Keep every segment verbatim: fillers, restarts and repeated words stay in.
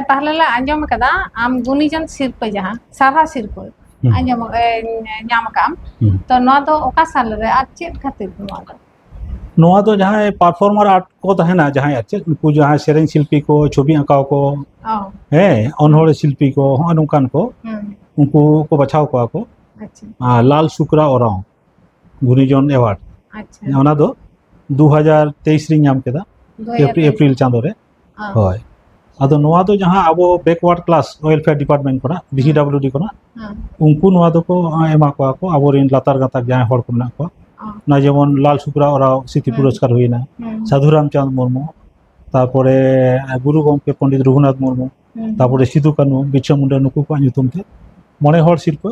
ᱛᱟᱦᱞᱮ ᱞᱮ ᱟᱸᱡᱚᱢ ᱟᱠᱟᱫᱟ ᱟᱢ ᱜᱩᱱᱤᱡᱚᱱ ᱥᱤᱨᱯᱟᱹ, ᱡᱟᱦᱟᱸ ᱥᱟᱨᱦᱟᱣ ᱥᱤᱨᱯᱟᱹ ᱦᱩᱸ᱾ ᱟᱸᱡᱚᱢ, ᱮ, ᱧᱟᱢ ᱟᱠᱟᱫ ᱟᱢ᱾ ᱦᱩᱸ᱾ ᱛᱚ ᱱᱚᱣᱟ ᱫᱚ ᱚᱠᱟ ᱥᱟᱞ ᱨᱮ ᱟᱨ ᱪᱮᱫ ᱠᱷᱟᱹᱛᱤᱨ ᱱᱚᱣᱟ ᱫᱚ? ᱱᱚᱣᱟ ᱫᱚ ᱡᱟᱦᱟᱸᱭ performer art ᱠᱚ ᱛᱟᱦᱮᱱᱟ, ᱡᱟᱦᱟᱸᱭ ᱟᱨ ᱪᱮᱫ, ᱩᱱᱠᱩ ᱡᱟᱦᱟᱸᱭ ᱥᱮᱨᱮᱧ ᱥᱤᱞᱯᱤ ᱠᱚ, ᱪᱷᱚᱵᱤ ᱟᱸᱠᱟᱣ ᱠᱚ, ᱚ᱾ ᱦᱮᱸ, ᱚᱱᱚᱬᱦᱮ ᱥᱤᱞᱯᱤ ᱠᱚ, ᱦᱚᱸᱜᱼᱚ ᱱᱚᱝᱠᱟᱱ ᱠᱚ, ᱦᱩᱸ᱾ ᱩᱱᱠᱩ ᱠᱚ ᱵᱟᱪᱷᱟᱣ ᱠᱚᱣᱟ ᱠᱚ᱾ ᱟᱪᱪᱷᱟ᱾ ᱟᱨ ᱞᱟᱞ ᱥᱩᱠᱨᱟ ᱳᱨᱟᱸᱣ ᱜᱩᱱᱤᱡᱚᱱ award, ᱟᱪᱪᱷᱟ᱾ ᱚᱱᱟ ᱫᱚ ᱫᱩ ᱦᱟᱡᱟᱨ ᱛᱮᱭᱤᱥ ᱨᱤᱧ ᱧᱟᱢ ᱠᱮᱫᱟ, ᱫᱩ ᱦᱟᱡᱟᱨ ᱛᱮᱭᱤᱥ᱾ ᱮᱯᱨᱤᱞ, ᱮᱯᱨᱤᱞ ᱪᱟᱸᱫᱳ ᱨᱮ᱾ ᱚ᱾ ᱦᱳᱭ᱾ ᱟᱫᱚ ᱱᱚᱣᱟ ᱫᱚ ᱡᱟᱦᱟᱸ ᱟᱵᱚ backward class welfare department ᱠᱷᱚᱱᱟᱜ, ᱦᱩᱸ᱾ B C W D ᱠᱷᱚᱱᱟᱜ, ᱦᱩᱸ᱾ ᱩᱱᱠᱩ ᱱᱚᱣᱟ ᱫᱚᱠᱚ ᱮᱢᱟ ᱠᱚᱣᱟ ᱠᱚ ᱟᱵᱚᱨᱮᱱ ᱞᱟᱛᱟᱨ ᱜᱟᱛᱟᱠ ᱡᱟᱦᱟᱸᱭ ᱦᱚᱲ ᱠᱚ ᱢᱮᱱᱟᱜ ᱠᱚᱣᱟ᱾ ᱚ᱾ ᱚᱱᱟ ᱡᱮᱢᱚᱱ ᱞᱟᱞ ᱥᱩᱠᱨᱟ ᱳᱨᱟᱸᱣ ᱥᱨᱤᱛᱤ ᱦᱩᱸ᱾ ᱯᱩᱨᱚᱥᱠᱟᱨ ᱦᱩᱭᱱᱟ, ᱦᱩᱸ᱾ ᱥᱟᱫᱷᱩ ᱨᱟᱢᱪᱟᱸᱫᱽ ᱢᱩᱨᱢᱩ, ᱛᱟᱨᱯᱚᱨᱮ ᱜᱩᱨᱩ ᱜᱚᱢᱠᱮ ᱯᱚᱱᱰᱤᱛ ᱨᱚᱜᱷᱩᱱᱟᱛᱷ ᱢᱩᱨᱢᱩ, ᱦᱩᱸ᱾ ᱛᱟᱨᱯᱚᱨᱮ ᱥᱤᱫᱩ ᱠᱟᱹᱱᱦᱩ, ᱵᱤᱨᱥᱟ ᱢᱩᱱᱰᱟ, ᱱᱩᱠᱩ ᱠᱚᱣᱟᱜ ᱧᱩᱛᱩᱢ ᱛᱮ ᱢᱚᱬᱮ ᱦᱚᱲ ᱥᱤᱨᱯᱟᱹ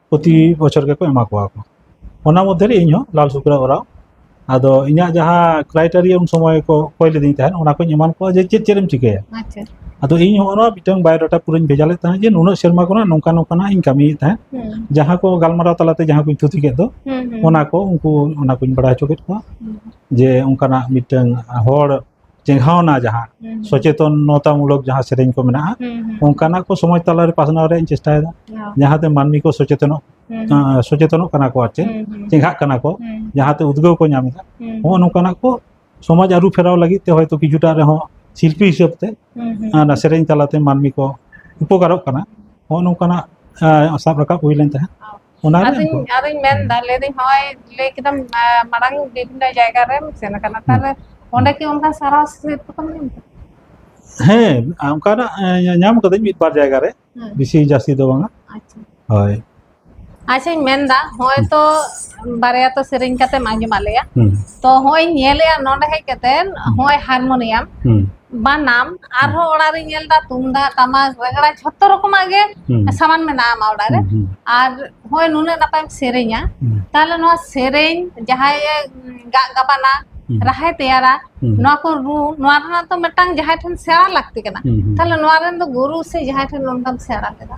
ᱯᱨᱚᱛᱤ ᱵᱚᱪᱷᱚᱨ ᱜᱮᱠᱚ ᱮᱢᱟ ᱠᱚᱣᱟ ᱠᱚ᱾ ᱚᱱᱟ ᱢᱚᱫᱽᱫᱷᱮ ᱨᱮ ᱤᱧ ᱦᱚᱸ ᱞᱟᱞ ᱥᱩᱠᱨᱟ ᱳᱨᱟᱸᱣ᱾ ᱟᱫᱚ ᱤᱧᱟᱹᱜ ᱡᱟᱦᱟᱸ criteria ᱩᱱ ᱥᱚᱢᱚᱭ ᱠᱚ ᱠᱚᱭ ᱞᱤᱫᱤᱧ ᱛᱟᱦᱮᱸᱫ, ᱚᱱᱟ ᱠᱚᱧ ᱮᱢᱟᱱ ᱠᱚᱣᱟ ᱡᱮ ᱪᱮᱫ ᱪᱮᱫ ᱮᱢ ᱪᱤᱠᱟᱹᱭᱟ᱾ ᱟᱪᱪᱷᱟ᱾ ᱟᱫᱚ ᱤᱧ ᱦᱚᱸ ᱚᱱᱟ ᱢᱤᱫᱴᱟᱝ biodata ᱯᱩᱨᱟᱹᱧ ᱵᱷᱮᱡᱟ ᱞᱮᱫ ᱛᱟᱦᱮᱸᱫ ᱡᱮ ᱱᱩᱱᱟᱹᱜ ᱥᱮᱨᱢᱟ ᱠᱷᱚᱱᱟᱜ ᱱᱚᱝᱠᱟ ᱱᱚᱝᱠᱟᱱᱟᱜ ᱤᱧ ᱠᱟᱹᱢᱤᱭᱮᱫ ᱛᱟᱦᱮᱸᱫ᱾ ᱦᱩᱸ᱾ ᱡᱟᱦᱟᱸ ᱠᱚ ᱜᱟᱞᱢᱟᱨᱟᱣ ᱛᱟᱞᱟᱛᱮ ᱡᱟᱦᱟᱸ ᱠᱚᱧ ᱛᱷᱩᱛᱤ ᱠᱮᱫ ᱫᱚ, ᱦᱩᱸ, ᱦᱩᱸ᱾ ᱚᱱᱟ ᱠᱚ ᱩᱱᱠᱩ, ᱚᱱᱟ ᱠᱚᱧ ᱵᱟᱲᱟᱭ ᱦᱚᱪᱚ ᱠᱮᱫ ᱠᱚᱣᱟ ᱦᱩᱸ᱾ ᱡᱮ ᱚᱱᱠᱟᱱᱟᱜ ᱢᱤᱫᱴᱟᱝ ᱦᱚᱲ ᱪᱮᱸᱜᱷᱟᱣᱱᱟ ᱡᱟᱦᱟᱸ ᱦᱩᱸ, ᱦᱩᱸ᱾ ᱥᱚᱪᱮᱛᱚᱱᱚᱛᱟᱢᱩᱞᱚᱠ ᱡᱟᱦᱟᱸ ᱥᱮᱨᱮᱧ ᱠᱚ ᱢᱮᱱᱟᱜᱼᱟ, ᱦᱩᱸ, ᱦᱩᱸ᱾ ᱚᱱᱠᱟᱱᱟᱜ ᱠᱚ ᱥᱚᱢᱟᱡᱽ ᱛᱟᱞᱟᱨᱮ ᱯᱟᱥᱱᱟᱣ ᱨᱮᱭᱟᱜ ᱤᱧ ᱪᱮᱥᱴᱟᱭᱮᱫᱟ᱾ ᱚ᱾ ᱡᱟᱦᱟᱸᱛᱮ ᱢᱟᱹᱱᱢᱤ ᱠᱚ ᱥᱚᱪᱮᱛᱚᱱᱚᱜ, ᱦᱩᱸ᱾ ᱟᱸ, ᱥᱚᱪᱮᱛᱚᱱᱚᱜ ᱠᱟᱱᱟ ᱠᱚ ᱟᱨ ᱪᱮᱫ, ᱦᱩᱸ, ᱦᱩᱸ᱾ ᱪᱮᱸᱜᱷᱟᱜ ᱠᱟᱱᱟ ᱠᱚ, ᱦᱩᱸ᱾ ᱡᱟᱦᱟᱸᱛᱮ ᱩᱫᱽᱜᱟᱹᱣ ᱠᱚ ᱧᱟᱢ ᱮᱫᱟ᱾ ᱦᱩᱸ, ᱱᱚᱜᱼᱚ ᱦᱩᱸ᱾ ᱱᱚᱝᱠᱟᱱᱟᱜ ᱠᱚ ᱥᱚᱢᱟᱡᱽ ᱟᱹᱨᱩ ᱯᱷᱮᱨᱟᱣ ᱞᱟᱹᱜᱤᱫ ᱛᱮ ᱦᱚᱭᱛᱳ ᱠᱤᱪᱷᱩᱴᱟ ᱨᱮᱦᱚᱸ ᱥᱤᱞᱯᱤ ᱦᱤᱥᱟᱹᱵ ᱛᱮ, ᱦᱩᱸ, ᱦᱩᱸ᱾ ᱟᱸ, ᱚᱱᱟ ᱥᱮᱨᱮᱧ ᱛᱟᱞᱟᱛᱮ ᱢᱟᱹᱱᱢᱤ ᱠᱚ ᱩᱯᱚᱠᱟᱨᱚᱜ ᱠᱟᱱᱟ, ᱱᱚᱜᱼᱚ ᱱᱚᱝᱠᱟᱱᱟᱜ, ᱟᱸ, ᱥᱟᱵ ᱨᱟᱠᱟᱵ ᱦᱩᱭ ᱞᱮᱱ ᱛᱟᱦᱮᱸᱫ᱾ ᱚ᱾ ᱚᱱᱟᱨᱮ ᱟᱫᱚᱧ, ᱟᱫᱚᱧ ᱢᱮᱱᱫᱟ, ᱞᱟᱹᱭᱫᱟᱹᱧ, ᱦᱚᱸᱜᱼᱚᱭ ᱞᱟᱹᱭ ᱠᱮᱫᱟᱢ, ᱟᱸ, ᱢᱟᱲᱟᱝ ᱵᱤᱵᱷᱤᱱᱱᱚ ᱡᱟᱭᱜᱟ ᱨᱮᱢ ᱥᱮᱱ ᱟᱠᱟᱱᱟ, ᱦᱩᱸ᱾ ᱛᱟᱦᱞᱮ ᱚᱸᱰᱮ ᱦᱩᱸ᱾ ᱠᱤ ᱚᱱᱠᱟ ᱥᱟᱨᱦᱟᱣ ᱥᱤᱨᱯᱟᱹ ᱠᱚᱢ ᱧᱟᱢ ᱠᱟᱫᱟ? ᱦᱮᱸ, ᱚᱱᱠᱟᱱᱟᱜ, ᱮᱸ, ᱧᱟᱢ ᱠᱟᱹᱫᱟᱹᱧ ᱢᱤᱫ ᱵᱟᱨ ᱡᱟᱭᱜᱟ ᱨᱮ, ᱦᱩᱸ᱾ ᱵᱮᱥᱤ ᱡᱟᱹᱥᱛᱤ ᱫᱚ ᱵᱟᱝᱟ᱾ ᱟᱪᱪᱷᱟ᱾ ᱦᱳᱭ᱾ ᱟᱪᱪᱷᱟᱧ ᱢᱮᱱᱫᱟ, ᱦᱚᱸᱜᱼᱚᱭ ᱦᱩᱸ᱾ ᱛᱚ ᱵᱟᱨᱭᱟ ᱛᱚ ᱥᱮᱨᱮᱧ ᱠᱟᱛᱮᱢ ᱟᱸᱡᱚᱢᱟᱫ ᱞᱮᱭᱟ᱾ ᱦᱩᱸ᱾ ᱛᱚ ᱦᱚᱸᱜᱼᱚᱭ ᱤᱧ ᱧᱮᱞᱮᱜᱼᱟ ᱱᱚᱸᱰᱮ ᱦᱮᱡ ᱠᱟᱛᱮ, ᱦᱩᱸ᱾ ᱦᱚᱸᱜᱼᱚᱭ ᱦᱟᱨᱢᱳᱱᱤᱭᱟᱢ, ᱦᱩᱸ᱾ ᱵᱟᱱᱟᱢ, ᱦᱩᱸ᱾ ᱟᱨᱦᱚᱸ ᱚᱲᱟᱜ ᱨᱤᱧ ᱧᱮᱞᱫᱟ ᱛᱩᱢᱫᱟᱜ, ᱴᱟᱢᱟᱠ, ᱨᱮᱜᱽᱲᱟ, ᱡᱷᱚᱛᱚ ᱨᱚᱠᱚᱢᱟᱜ ᱜᱮ ᱦᱩᱸ᱾ ᱥᱟᱢᱟᱱ ᱢᱮᱱᱟᱜᱼᱟ ᱟᱢᱟᱜ ᱚᱲᱟᱜ ᱨᱮ᱾ ᱦᱩᱸ, ᱦᱩᱸ᱾ ᱟᱨ ᱦᱚᱸᱜᱼᱚᱭ ᱱᱩᱱᱟᱹᱜ ᱱᱟᱯᱟᱭᱮᱢ ᱥᱮᱨᱮᱧᱟ, ᱦᱩᱸ᱾ ᱛᱟᱦᱞᱮ ᱱᱚᱣᱟ ᱥᱮᱨᱮᱧ ᱡᱟᱦᱟᱸᱭᱮ ᱜᱟᱜ ᱜᱟᱵᱟᱱᱟ, ᱦᱩᱸ᱾ ᱨᱟᱦᱟᱭ ᱛᱮᱭᱟᱨᱟ, ᱦᱩᱸ᱾ ᱱᱚᱣᱟ ᱠᱚ ᱨᱩ, ᱱᱚᱣᱟ ᱨᱮᱱᱟᱜ ᱛᱚ ᱢᱤᱫᱴᱟᱝ ᱡᱟᱦᱟᱸᱭ ᱴᱷᱮᱱ ᱥᱮᱬᱟ ᱞᱟᱹᱠᱛᱤ ᱠᱟᱱᱟ᱾ ᱦᱩᱸ, ᱦᱩᱸ᱾ ᱛᱟᱦᱞᱮ ᱱᱚᱣᱟ ᱨᱮᱱ ᱫᱚ ᱜᱩᱨᱩ ᱥᱮ ᱡᱟᱦᱟᱸᱭ ᱴᱷᱮᱱ ᱚᱱᱠᱟᱢ ᱥᱮᱬᱟ ᱞᱮᱫᱟ?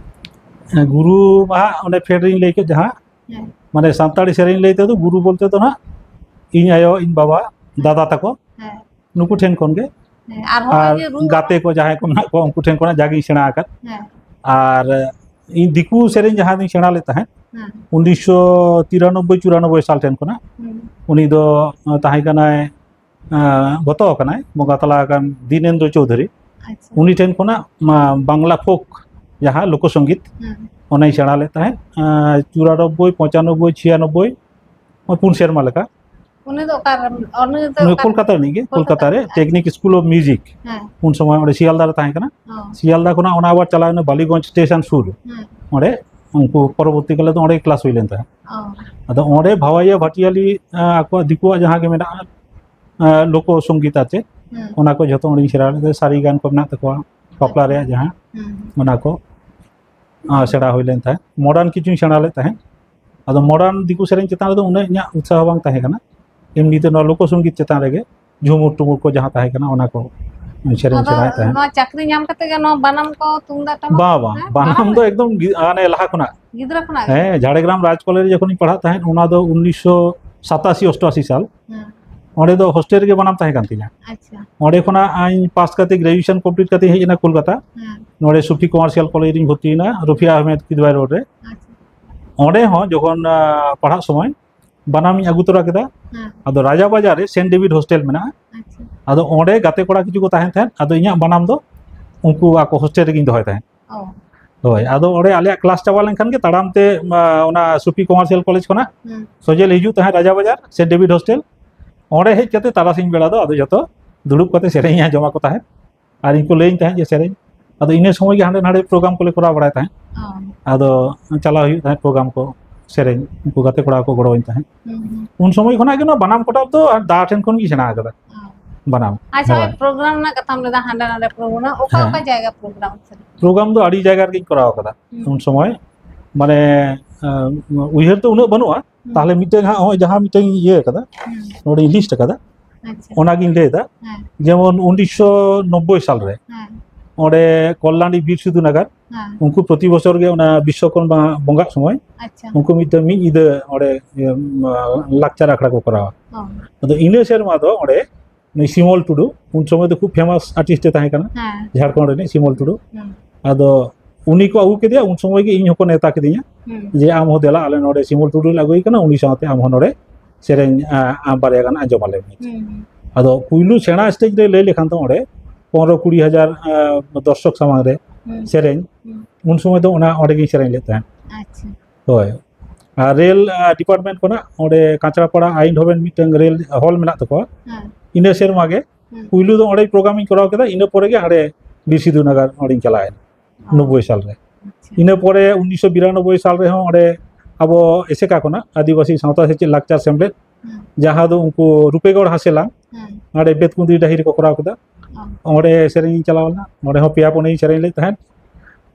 ᱦᱮᱸ, ᱜᱩᱨᱩ ᱢᱟ ᱦᱟᱸᱜ ᱚᱸᱰᱮ ᱯᱷᱮᱰ ᱨᱤᱧ ᱞᱟᱹᱭ ᱠᱮᱫ ᱡᱟᱦᱟᱸ, ᱦᱮᱸ᱾ ᱢᱟᱱᱮ ᱥᱟᱱᱛᱟᱲᱤ ᱥᱮᱨᱮᱧ ᱞᱟᱹᱭ ᱛᱮᱫᱚ ᱜᱩᱨᱩ ᱵᱚᱞᱛᱮ ᱫᱚ ᱦᱟᱸᱜ ᱤᱧ ᱟᱭᱳ, ᱤᱧ ᱵᱟᱵᱟ, ᱦᱮᱸ᱾ ᱫᱟᱫᱟ ᱛᱟᱠᱚ, ᱦᱮᱸ᱾ ᱱᱩᱠᱩ ᱴᱷᱮᱱ ᱠᱷᱚᱱ ᱜᱮ᱾ ᱦᱮᱸ, ᱟᱨ ᱦᱚᱸᱜᱼᱚᱭ ᱟᱨ ᱡᱮ ᱨᱩ ᱜᱟᱛᱮ ᱠᱚ ᱡᱟᱦᱟᱸᱭ ᱠᱚ ᱢᱮᱱᱟᱜ ᱠᱚᱣᱟ, ᱩᱱᱠᱩ ᱴᱷᱮᱱ ᱠᱷᱚᱱᱟᱜ ᱡᱟᱜᱤᱧ ᱥᱮᱬᱟ ᱟᱠᱟᱫ᱾ ᱦᱮᱸ᱾ ᱟᱨ ᱤᱧ ᱫᱤᱠᱩ ᱥᱮᱨᱮᱧ ᱡᱟᱦᱟᱸ ᱫᱚᱧ ᱥᱮᱬᱟ ᱞᱮᱫ ᱛᱟᱦᱮᱸᱫ, ᱦᱮᱸ᱾ ᱩᱱᱤᱥᱥᱚ ᱛᱤᱨᱟᱱᱚᱵᱵᱳᱭ ᱪᱩᱨᱟᱱᱚᱵᱵᱳᱭ ᱥᱟᱞ ᱴᱷᱮᱱ ᱠᱷᱚᱱᱟᱜ᱾ ᱦᱩᱸ᱾ ᱩᱱᱤ ᱫᱚ ᱛᱟᱦᱮᱸ ᱠᱟᱱᱟᱭ, ᱟᱸ, ᱜᱚᱛᱚ ᱟᱠᱟᱱᱟᱭ, ᱵᱚᱸᱜᱟ ᱛᱟᱞᱟ ᱟᱠᱟᱱ ᱫᱤᱱᱮᱱᱫᱨᱚ ᱪᱳᱣᱫᱷᱩᱨᱤ᱾ ᱟᱪᱪᱷᱟ᱾ ᱩᱱᱤ ᱴᱷᱮᱱ ᱠᱷᱚᱱᱟᱜ, ᱢᱟ, ᱵᱟᱝᱞᱟ ᱯᱷᱳᱠ ᱡᱟᱦᱟᱸ ᱞᱳᱠᱚ ᱥᱚᱝᱜᱤᱛ, ᱦᱩᱸ᱾ ᱚᱱᱟᱧ ᱥᱮᱬᱟ ᱞᱮᱫ ᱛᱟᱦᱮᱸᱫ᱾ ᱟᱸ, ᱪᱩᱨᱟᱱᱚᱵᱵᱳᱭ, ᱯᱚᱸᱪᱟᱱᱚᱵᱵᱳᱭ, ᱪᱷᱤᱭᱟᱱᱚᱵᱵᱳᱭ, ᱯᱩᱱ ᱥᱮᱨᱢᱟ ᱞᱮᱠᱟ᱾ ᱩᱱᱤ ᱫᱚ ᱚᱠᱟ ᱨᱮ? ᱩᱱᱤ ᱫᱚ ᱱᱩᱭ ᱚᱠᱟ ᱠᱳᱞᱠᱟᱛᱟ ᱨᱤᱱᱤᱡ ᱜᱮ, ᱠᱳᱞᱠᱟᱛᱟ ᱠᱳᱞᱠᱟᱛᱟ ᱨᱮ ᱨᱮ? ᱟᱪᱪᱷᱟ᱾ Technic School of Music᱾ ᱦᱮᱸ᱾ ᱩᱱ ᱥᱚᱢᱚᱭ ᱚᱸᱰᱮ ᱥᱤᱭᱟᱞᱫᱟ ᱨᱮ ᱛᱟᱦᱮᱸ ᱠᱟᱱᱟ᱾ ᱚ᱾ ᱥᱤᱭᱟᱞᱫᱟ ᱠᱷᱚᱱᱟᱜ ᱚᱱᱟ ᱟᱵᱟᱨ ᱪᱟᱞᱟᱣ ᱮᱱᱟ ᱵᱟᱞᱤᱜᱚᱸᱡᱽ ᱥᱴᱮᱥᱚᱱ ᱥᱩᱨ᱾ ᱦᱮᱸ᱾ ᱚᱸᱰᱮ ᱩᱱᱠᱩ ᱯᱚᱨᱚᱵᱚᱨᱛᱤ ᱠᱟᱞᱮ ᱫᱚ ᱚᱸᱰᱮ ᱜᱮ ᱠᱞᱟᱥ ᱦᱩᱭ ᱞᱮᱱ ᱛᱟᱦᱮᱸᱫ᱾ ᱚ᱾ ᱟᱫᱚ ᱚᱸᱰᱮ ᱵᱷᱟᱣᱟᱭᱭᱟ ᱵᱷᱟᱴᱤᱭᱟᱞᱤ, ᱟᱸ, ᱟᱠᱚᱣᱟᱜ ᱫᱤᱠᱩᱣᱟᱜ ᱡᱟᱦᱟᱸ ᱜᱮ ᱢᱮᱱᱟᱜᱼᱟ, ᱟᱸ, ᱞᱳᱠᱚ ᱥᱚᱝᱜᱤᱛ ᱟᱨ ᱪᱮᱫ, ᱦᱮᱸ᱾ ᱚᱱᱟ ᱠᱚ ᱡᱷᱚᱛᱚ ᱚᱸᱰᱮᱧ ᱥᱮᱬᱟ ᱞᱮᱫᱟ᱾ ᱥᱟᱹᱨᱤ ᱜᱟᱱ ᱠᱚ ᱢᱮᱱᱟᱜ ᱛᱟᱠᱚᱣᱟ, ᱵᱟᱯᱞᱟ ᱟᱪᱪᱷᱟ᱾ ᱨᱮᱭᱟᱜ ᱡᱟᱦᱟᱸ, ᱦᱮᱸ᱾ ᱚᱱᱟ ᱠᱚ, ᱟᱸ, ᱥᱮᱬᱟ ᱦᱩᱭ ᱞᱮᱱ ᱛᱟᱦᱮᱸᱫ᱾ ᱢᱚᱰᱟᱨᱱ ᱠᱤᱪᱷᱩᱧ ᱥᱮᱬᱟ ᱞᱮᱫ ᱛᱟᱦᱮᱸᱫ᱾ ᱟᱫᱚ ᱢᱚᱰᱟᱨᱱ ᱫᱤᱠᱩ ᱥᱮᱨᱮᱧ ᱪᱮᱛᱟᱱ ᱨᱮᱫᱚ ᱩᱱᱟᱹᱜ ᱤᱧᱟᱹᱜ ᱩᱛᱥᱟᱦᱚ ᱵᱟᱝ ᱛᱟᱦᱮᱸ ᱠᱟᱱᱟ᱾ ᱮᱢᱱᱤ ᱛᱮ ᱱᱚᱣᱟ ᱞᱳᱠᱚ ᱥᱚᱝᱜᱤᱛ ᱪᱮᱛᱟᱱ ᱨᱮᱜᱮ ᱡᱷᱩᱢᱩᱨ ᱴᱩᱢᱩᱨ ᱠᱚ ᱡᱟᱦᱟᱸ ᱛᱟᱦᱮᱸ ᱠᱟᱱᱟ, ᱚᱱᱟ ᱠᱚ ᱥᱮᱨᱮᱧ ᱟᱫᱚ ᱥᱮᱬᱟᱭᱮᱫ ᱛᱟᱦᱮᱸᱫ᱾ ᱱᱚᱣᱟ ᱪᱟᱹᱠᱨᱤ ᱧᱟᱢ ᱠᱟᱛᱮ ᱜᱮ ᱱᱚᱣᱟ ᱵᱟᱱᱟᱢ ᱠᱚ, ᱛᱩᱢᱫᱟᱜ ᱴᱟᱢᱟᱠ ᱵᱟᱝ, ᱠᱚ ᱵᱟᱝ, ᱦᱮᱸ, ᱵᱟᱱᱟᱢ ᱵᱟᱲᱟ ᱫᱚ ᱞᱮᱫᱟ? ᱮᱠᱫᱚᱢ ᱜᱤ-, ᱦᱟᱱᱮ ᱞᱟᱦᱟ ᱠᱷᱚᱱᱟᱜ᱾ ᱜᱤᱫᱽᱨᱟᱹ ᱠᱷᱚᱱᱟᱜ ᱜᱮ? ᱦᱮᱸ, ᱡᱷᱟᱲᱜᱨᱟᱢ ᱨᱟᱡᱽ ᱠᱚᱞᱮᱡᱽ ᱨᱮ ᱡᱚᱠᱷᱚᱱᱤᱧ ᱯᱟᱲᱦᱟᱜ ᱛᱟᱦᱮᱸᱫ, ᱚᱱᱟ ᱫᱚ ᱩᱱᱤᱥᱥᱚ ᱥᱟᱛᱟᱥᱤ ᱚᱥᱴᱟᱥᱤ ᱥᱟᱞ᱾ ᱦᱮᱸ᱾ ᱚᱸᱰᱮ ᱫᱚ ᱦᱳᱥᱴᱮᱞ ᱨᱮᱜᱮ ᱵᱟᱱᱟᱢ ᱛᱟᱦᱮᱸ ᱠᱟᱱ ᱛᱤᱧᱟ᱾ ᱟᱪᱪᱷᱟ᱾ ᱚᱸᱰᱮ ᱠᱷᱚᱱᱟᱜ ᱤᱧ ᱯᱟᱥ ᱠᱟᱛᱮ ᱜᱨᱮᱡᱩᱭᱮᱥᱚᱱ ᱠᱚᱢᱯᱞᱤᱴ ᱠᱟᱛᱮ ᱦᱮᱡ ᱮᱱᱟ ᱠᱳᱞᱠᱟᱛᱟ᱾ ᱦᱮᱸ᱾ ᱱᱚᱰᱮ ᱥᱩᱯᱷᱤ ᱠᱚᱢᱟᱨᱥᱤᱭᱟᱞ ᱠᱚᱞᱮᱡᱽ ᱨᱤᱧ ᱵᱷᱚᱨᱛᱤᱭᱮᱱᱟ, ᱨᱚᱯᱷᱤᱭᱟ ᱟᱦᱢᱮᱫ ᱠᱤᱫᱣᱟᱭ ᱨᱳᱰ ᱨᱮ᱾ ᱟᱪᱪᱷᱟ᱾ ᱚᱸᱰᱮ ᱦᱚᱸ ᱡᱚᱠᱷᱚᱱ, ᱟ, ᱯᱟᱲᱦᱟᱜ ᱥᱚᱢᱚᱭ ᱵᱟᱱᱟᱢᱤᱧ ᱟᱹᱜᱩ ᱛᱚᱨᱟ ᱠᱮᱫᱟ᱾ ᱦᱮᱸ᱾ ᱟᱫᱚ ᱨᱟᱡᱟ ᱵᱟᱡᱟᱨ ᱨᱮ ᱥᱮᱱᱴ ᱰᱮᱵᱷᱤᱰ ᱦᱳᱥᱴᱮᱞ ᱢᱮᱱᱟᱜᱼᱟ᱾ ᱟᱪᱪᱷᱟ᱾ ᱟᱫᱚ ᱚᱸᱰᱮ ᱜᱟᱛᱮ ᱠᱚᱲᱟ ᱠᱤᱪᱷᱩ ᱠᱚ ᱛᱟᱦᱮᱱ ᱛᱟᱦᱮᱸᱫ, ᱟᱫᱚ ᱤᱧᱟᱹᱜ ᱵᱟᱱᱟᱢ ᱫᱚ ᱩᱱᱠᱩ ᱟᱠᱚ ᱦᱳᱥᱴᱮᱞ ᱨᱮᱜᱤᱧ ᱫᱚᱦᱚᱭ ᱛᱟᱦᱮᱸᱫ᱾ ᱚ᱾ ᱦᱳᱭ, ᱟᱫᱚ ᱚᱸᱰᱮ ᱟᱞᱮᱭᱟᱜ ᱠᱞᱟᱥ ᱪᱟᱵᱟ ᱞᱮᱱᱠᱷᱟᱱ ᱜᱮ ᱛᱟᱲᱟᱢ ᱛᱮ, ᱟ, ᱚᱱᱟ ᱥᱩᱯᱷᱤ ᱠᱚᱢᱟᱨᱥᱤᱭᱟᱞ ᱠᱚᱞᱮᱡᱽ ᱠᱷᱚᱱᱟᱜ ᱦᱩᱸ᱾ ᱥᱚᱡᱷᱮ ᱞᱮ ᱦᱤᱡᱩᱜ ᱛᱟᱦᱮᱸᱫ ᱨᱟᱡᱟ ᱵᱟᱡᱟᱨ, ᱥᱮᱱᱴ ᱰᱮᱵᱷᱤᱰ ᱦᱳᱥᱴᱮᱞ᱾ ᱚᱸᱰᱮ ᱦᱮᱡ ᱠᱟᱛᱮ ᱛᱟᱨᱟᱥᱤᱧ ᱵᱮᱲᱟ ᱫᱚ ᱟᱫᱚ ᱡᱚᱛᱚ ᱫᱩᱲᱩᱵ ᱠᱟᱛᱮ ᱥᱮᱨᱮᱧ ᱟᱸᱡᱚᱢ ᱟᱠᱚ ᱛᱟᱦᱮᱸᱫ᱾ ᱟᱨ ᱤᱧ ᱠᱚ ᱞᱟᱹᱭᱟᱹᱧ ᱛᱟᱦᱮᱸᱫ ᱡᱮ ᱥᱮᱨᱮᱧ᱾ ᱟᱫᱚ ᱤᱱᱟᱹ ᱥᱚᱢᱚᱭ ᱜᱮ ᱦᱟᱸᱰᱮ ᱱᱟᱰᱮ ᱯᱨᱳᱜᱨᱟᱢ ᱠᱚᱞᱮ ᱠᱚᱨᱟᱣ ᱵᱟᱲᱟᱭ ᱛᱟᱦᱮᱸᱫ᱾ ᱚ᱾ ᱟᱫᱚ ᱪᱟᱞᱟᱣ ᱦᱩᱭᱩᱜ ᱛᱟᱦᱮᱸᱫ ᱯᱨᱳᱜᱨᱟᱢ ᱠᱚ, ᱥᱮᱨᱮᱧ, ᱩᱱᱠᱩ ᱜᱟᱛᱮ ᱠᱚᱲᱟ ᱠᱚ ᱜᱚᱲᱚᱣᱟᱹᱧ ᱛᱟᱦᱮᱸᱫ᱾ ᱦᱩᱸ, ᱦᱩᱸ᱾ ᱩᱱ ᱥᱚᱢᱚᱭ ᱠᱷᱚᱱᱟᱜ ᱜᱮ ᱱᱚᱣᱟ ᱵᱟᱱᱟᱢ ᱠᱚᱴᱟᱵ ᱫᱚ ᱫᱟ ᱴᱷᱮᱱ ᱠᱷᱚᱱ ᱜᱤᱧ ᱥᱮᱬᱟ ᱟᱠᱟᱫᱟ᱾ ᱚ᱾ ᱵᱟᱱᱟᱢ᱾ ᱟᱪᱪᱷᱟ, ᱦᱳᱭ᱾ ᱯᱨᱳᱜᱨᱟᱢ ᱨᱮᱱᱟᱜ ᱠᱟᱛᱷᱟᱢ ᱞᱟᱹᱭᱫᱟ, ᱦᱟᱸᱰᱮ ᱱᱟᱰᱮ ᱯᱨᱳᱜᱨᱟᱢ, ᱚᱠᱟ ᱦᱮᱸ᱾ ᱚᱠᱟ ᱡᱟᱭᱜᱟ ᱯᱨᱳᱜᱨᱟᱢ ᱥᱮ? ᱯᱨᱳᱜᱨᱟᱢ ᱫᱚ ᱟᱹᱰᱤ ᱡᱟᱭᱜᱟ ᱨᱮᱜᱤᱧ ᱠᱚᱨᱟᱣ ᱟᱠᱟᱫᱟ᱾ ᱦᱩᱸ᱾ ᱩᱱ ᱥᱚᱢᱚᱭ, ᱢᱟᱱᱮ, ᱟᱸ, ᱩᱭᱦᱟᱹᱨ ᱫᱚ ᱩᱱᱟᱹᱜ ᱵᱟᱹᱱᱩᱜᱼᱟ᱾ ᱦᱩᱸ᱾ ᱛᱟᱦᱞᱮ ᱢᱤᱫᱴᱮᱱ ᱦᱟᱸᱜ ᱱᱚᱜᱼᱚᱭ ᱡᱟᱦᱟᱸ ᱢᱤᱫᱴᱮᱱ ᱤᱧ ᱤᱭᱟᱹ ᱟᱠᱟᱫᱟ, ᱦᱩᱸ᱾ ᱱᱚᱰᱮᱧ ᱞᱤᱥᱴ ᱟᱠᱟᱫᱟ, ᱟᱪᱪᱷᱟ᱾ ᱚᱱᱟᱜᱤᱧ ᱞᱟᱹᱭ ᱮᱫᱟ᱾ ᱦᱮᱸ᱾ ᱡᱮᱢᱚᱱ ᱩᱱᱤᱥᱥᱚ ᱱᱚᱵᱵᱳᱭ ᱥᱟᱞ ᱨᱮ ᱦᱮᱸ᱾ ᱚᱸᱰᱮ ᱠᱚᱞᱞᱟᱱᱤ ᱵᱤᱨ ᱥᱤᱫᱷᱩ ᱱᱟᱜᱟᱨ, ᱦᱮᱸ᱾ ᱩᱱᱠᱩ ᱯᱨᱚᱛᱤ ᱵᱚᱪᱷᱚᱨ ᱜᱮ ᱚᱱᱟ ᱵᱤᱥᱥᱚᱠᱚᱨᱢᱟ ᱵᱚᱸᱜᱟᱜ ᱥᱚᱢᱚᱭ ᱟᱪᱪᱷᱟ᱾ ᱩᱱᱠᱩ ᱢᱤᱫᱴᱮᱱ ᱢᱤᱫ ᱧᱤᱫᱟᱹ ᱚᱸᱰᱮ, ᱤᱭᱟᱹ, ᱞᱟᱠᱪᱟᱨ ᱟᱠᱷᱲᱟ ᱠᱚ ᱠᱚᱨᱟᱣᱟ᱾ ᱚ᱾ ᱟᱫᱚ ᱤᱱᱟᱹ ᱥᱮᱨᱢᱟ ᱫᱚ ᱚᱸᱰᱮ ᱱᱩᱭ ᱥᱤᱢᱚᱞ ᱴᱩᱰᱩ, ᱩᱱ ᱥᱚᱢᱚᱭ ᱫᱚ ᱠᱷᱩᱵ ᱯᱷᱮᱢᱟᱥ ᱟᱨᱴᱤᱥᱴ ᱮ ᱛᱟᱦᱮᱸ ᱠᱟᱱᱟ᱾ ᱦᱮᱸ᱾ ᱡᱷᱟᱲᱠᱷᱚᱸᱰ ᱨᱤᱱᱤᱡ ᱥᱤᱢᱚᱞ ᱴᱩᱰᱩ᱾ ᱦᱩᱸ᱾ ᱟᱫᱚ ᱩᱱᱤ ᱠᱚ ᱟᱹᱜᱩ ᱠᱮᱫᱮᱭᱟ, ᱩᱱ ᱥᱚᱢᱚᱭ ᱜᱮ ᱤᱧ ᱦᱚᱸᱠᱚ ᱱᱮᱣᱛᱟ ᱠᱤᱫᱤᱧᱟ᱾ ᱦᱩᱸ᱾ ᱡᱮ, "ᱟᱢ ᱦᱚᱸ ᱫᱮᱞᱟ, ᱟᱞᱮ ᱱᱚᱰᱮ ᱥᱤᱢᱚᱞ ᱴᱩᱰᱩ ᱞᱮ ᱟᱹᱜᱩᱭ ᱠᱟᱱᱟ, ᱩᱱᱤ ᱥᱟᱶᱛᱮ ᱟᱢ ᱦᱚᱸ ᱱᱚᱰᱮ ᱥᱮᱨᱮᱧ, ᱟ, ᱟ, ᱵᱟᱨᱭᱟ ᱜᱟᱱ ᱟᱸᱡᱚᱢ ᱟᱞᱮ ᱢᱮ᱾" ᱦᱩᱸ, ᱦᱩᱸ᱾ ᱟᱫᱚ ᱯᱩᱭᱞᱩ ᱥᱮᱬᱟ ᱥᱴᱮᱡ ᱨᱮ ᱞᱟᱹᱭ ᱞᱮᱠᱷᱟᱱ ᱫᱚ ᱚᱸᱰᱮ ᱯᱚᱱᱨᱚ ᱠᱩᱲᱤ ᱦᱟᱡᱟᱨ, ᱟ, ᱫᱚᱨᱥᱚᱠ ᱥᱟᱢᱟᱝ ᱨᱮ ᱦᱩᱸ᱾ ᱥᱮᱨᱮᱧ, ᱦᱩᱸ᱾ ᱩᱱ ᱥᱚᱢᱚᱭ ᱫᱚ ᱚᱱᱟ ᱚᱸᱰᱮ ᱜᱤᱧ ᱥᱮᱨᱮᱧ ᱞᱮᱫ ᱛᱟᱦᱮᱸᱫ᱾ ᱟᱪᱪᱷᱟ᱾ ᱦᱳᱭ᱾ ᱟᱨ ᱨᱮᱞ, ᱟ, ᱰᱤᱯᱟᱨᱴᱢᱮᱱᱴ ᱠᱷᱚᱱᱟᱜ ᱚᱸᱰᱮ ᱠᱟᱸᱪᱨᱟᱯᱟᱲᱟ ᱟᱭᱤᱱᱰᱦᱳᱵᱮᱱ ᱢᱤᱫᱴᱟᱝ ᱨᱮᱞ ᱦᱚᱞ ᱢᱮᱱᱟᱜ ᱛᱟᱠᱚᱣᱟ᱾ ᱦᱮᱸ᱾ ᱤᱱᱟᱹ ᱥᱮᱨᱢᱟ ᱜᱮ ᱦᱩᱸ᱾ ᱯᱩᱭᱞᱩ ᱫᱚ ᱚᱸᱰᱮ ᱯᱨᱳᱜᱨᱟᱢᱤᱧ ᱠᱚᱨᱟᱣ ᱠᱮᱫᱟ, ᱤᱱᱟᱹ ᱯᱚᱨᱮ ᱜᱮ ᱦᱟᱸᱰᱮ ᱵᱤᱨ ᱥᱤᱫᱩ ᱱᱟᱜᱟᱨ ᱚᱸᱰᱮᱧ ᱪᱟᱞᱟᱣᱮᱱᱟ, ᱚ᱾ ᱱᱚᱵᱵᱳᱭ ᱥᱟᱞ ᱨᱮ᱾ ᱟᱪᱪᱷᱟ᱾ ᱤᱱᱟᱹ ᱯᱚᱨᱮ ᱩᱱᱤᱥᱥᱚ ᱵᱤᱨᱟᱱᱚᱵᱵᱳᱭ ᱥᱟᱞ ᱨᱮᱦᱚᱸ ᱚᱸᱰᱮ ᱟᱵᱚ ᱮᱥᱮᱠᱟ ᱠᱷᱚᱱᱟᱜ ᱟᱹᱫᱤᱵᱟᱹᱥᱤ ᱥᱟᱶᱛᱟ ᱥᱮᱪᱮᱫ ᱞᱟᱠᱪᱟᱨ ᱥᱮᱢᱞᱮᱫ, ᱦᱩᱸ᱾ ᱡᱟᱦᱟᱸ ᱫᱚ ᱩᱱᱠᱩ ᱨᱩᱯᱮᱜᱚᱲ ᱦᱟᱸᱥᱮᱞᱟᱝ, ᱦᱩᱸ᱾ ᱚᱸᱰᱮ ᱵᱮᱛᱠᱩᱸᱫᱽᱨᱤ ᱰᱟᱹᱦᱤ ᱨᱮᱠᱚ ᱠᱚᱨᱟᱣ ᱠᱮᱫᱟ᱾ ᱚ᱾ ᱚᱸᱰᱮ ᱥᱮᱨᱮᱧ ᱤᱧ ᱪᱟᱞᱟᱣ ᱞᱮᱱᱟ, ᱚᱸᱰᱮ ᱦᱚᱸ ᱯᱮᱭᱟ ᱯᱩᱱᱭᱟᱹᱧ ᱥᱮᱨᱮᱧ ᱞᱮᱫ ᱛᱟᱦᱮᱸᱫ᱾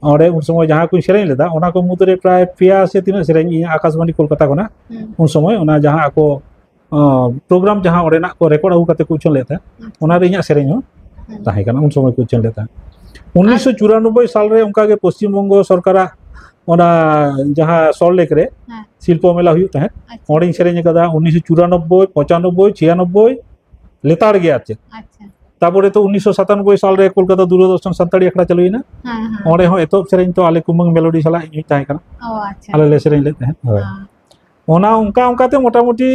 ᱚᱸᱰᱮ ᱩᱱ ᱥᱚᱢᱚᱭ ᱡᱟᱦᱟᱸ ᱠᱚᱧ ᱥᱮᱨᱮᱧ ᱞᱮᱫᱟ, ᱚᱱᱟ ᱠᱚ ᱢᱩᱫᱽᱨᱮ ᱯᱨᱟᱭ ᱯᱮᱭᱟ ᱥᱮ ᱛᱤᱱᱟᱹᱜ ᱥᱮᱨᱮᱧ ᱤᱧ ᱟᱠᱟᱥᱵᱟᱬᱤ ᱠᱳᱞᱠᱟᱛᱟ ᱠᱷᱚᱱᱟᱜ ᱦᱩᱸ᱾ ᱩᱱ ᱥᱚᱢᱚᱭ ᱚᱱᱟ ᱡᱟᱦᱟᱸ ᱟᱠᱚ, ᱚ, ᱯᱨᱳᱜᱨᱟᱢ ᱡᱟᱦᱟᱸ ᱚᱸᱰᱮᱱᱟᱜ ᱠᱚ ᱨᱮᱠᱚᱨᱰ ᱟᱹᱜᱩ ᱠᱟᱛᱮ ᱠᱚ ᱩᱪᱷᱟᱹᱱ ᱞᱮᱫ ᱛᱟᱦᱮᱸᱫ, ᱟᱪᱪᱷᱟ᱾ ᱚᱱᱟ ᱨᱮ ᱤᱧᱟᱹᱜ ᱥᱮᱨᱮᱧ ᱦᱚᱸ ᱦᱩᱸ᱾ ᱛᱟᱦᱮᱸ ᱠᱟᱱᱟ, ᱩᱱ ᱥᱚᱢᱚᱭ ᱠᱚ ᱩᱪᱷᱟᱹᱱ ᱞᱮᱫ ᱛᱟᱦᱮᱸᱫ᱾ ᱩᱱᱤᱥᱥᱚ ᱪᱩᱨᱟᱱᱚᱵᱵᱳᱭ ᱥᱟᱞ ᱨᱮ ᱚᱱᱠᱟ ᱜᱮ ᱯᱚᱥᱪᱤᱢ ᱵᱚᱝᱜᱚ ᱥᱚᱨᱠᱟᱨᱟᱜ ᱚᱱᱟ ᱡᱟᱦᱟᱸ ᱥᱚᱞᱴ ᱞᱮᱠ ᱨᱮ ᱦᱮᱸ᱾ ᱥᱤᱞᱯᱚ ᱢᱮᱞᱟ ᱦᱩᱭᱩᱜ ᱛᱟᱦᱮᱸᱫ, ᱟᱪᱪᱷᱟ᱾ ᱚᱸᱰᱮᱧ ᱥᱮᱨᱮᱧ ᱟᱠᱟᱫᱟ ᱩᱱᱤᱥᱥᱚ ᱪᱩᱨᱟᱱᱚᱵᱵᱳᱭ, ᱯᱚᱸᱪᱟᱱᱚᱵᱵᱳᱭ, ᱪᱷᱤᱭᱟᱱᱚᱵᱵᱳᱭ, ᱞᱮᱛᱟᱲ ᱜᱮ ᱟᱨ ᱪᱮᱫ᱾ ᱟᱪᱪᱷᱟ᱾ ᱛᱟᱯᱚᱨᱮ ᱛᱚ ᱩᱱᱤᱥᱥᱚ ᱥᱟᱛᱟᱱᱚᱵᱵᱳᱭ ᱥᱟᱞ ᱨᱮ ᱠᱳᱞᱠᱟᱛᱟ ᱫᱩᱨᱚᱫᱚᱨᱥᱚᱱ ᱥᱟᱱᱛᱟᱲᱤ ᱟᱠᱷᱲᱟ ᱪᱟᱹᱞᱩᱭᱮᱱᱟ, ᱦᱮᱸ, ᱦᱮᱸ᱾ ᱚᱸᱰᱮ ᱦᱚᱸ ᱮᱛᱚᱦᱚᱵ ᱥᱮᱨᱮᱧ ᱛᱚ ᱟᱞᱮ ᱠᱩᱢᱟᱹᱝ ᱢᱮᱞᱳᱰᱤ ᱥᱟᱞᱟᱜ ᱤᱧ ᱦᱚᱸᱧ ᱛᱟᱦᱮᱸ ᱠᱟᱱᱟ, ᱚ, ᱟᱪᱪᱷᱟ, ᱟᱞᱮ ᱞᱮ ᱟᱪᱪᱷᱟ᱾ ᱥᱮᱨᱮᱧ ᱞᱮᱫ ᱛᱟᱦᱮᱸᱫ, ᱦᱳᱭ᱾ ᱦᱮᱸ᱾ ᱚᱱᱟ ᱚᱱᱠᱟ ᱚᱱᱠᱟᱛᱮ ᱢᱚᱴᱟᱢᱩᱴᱤ,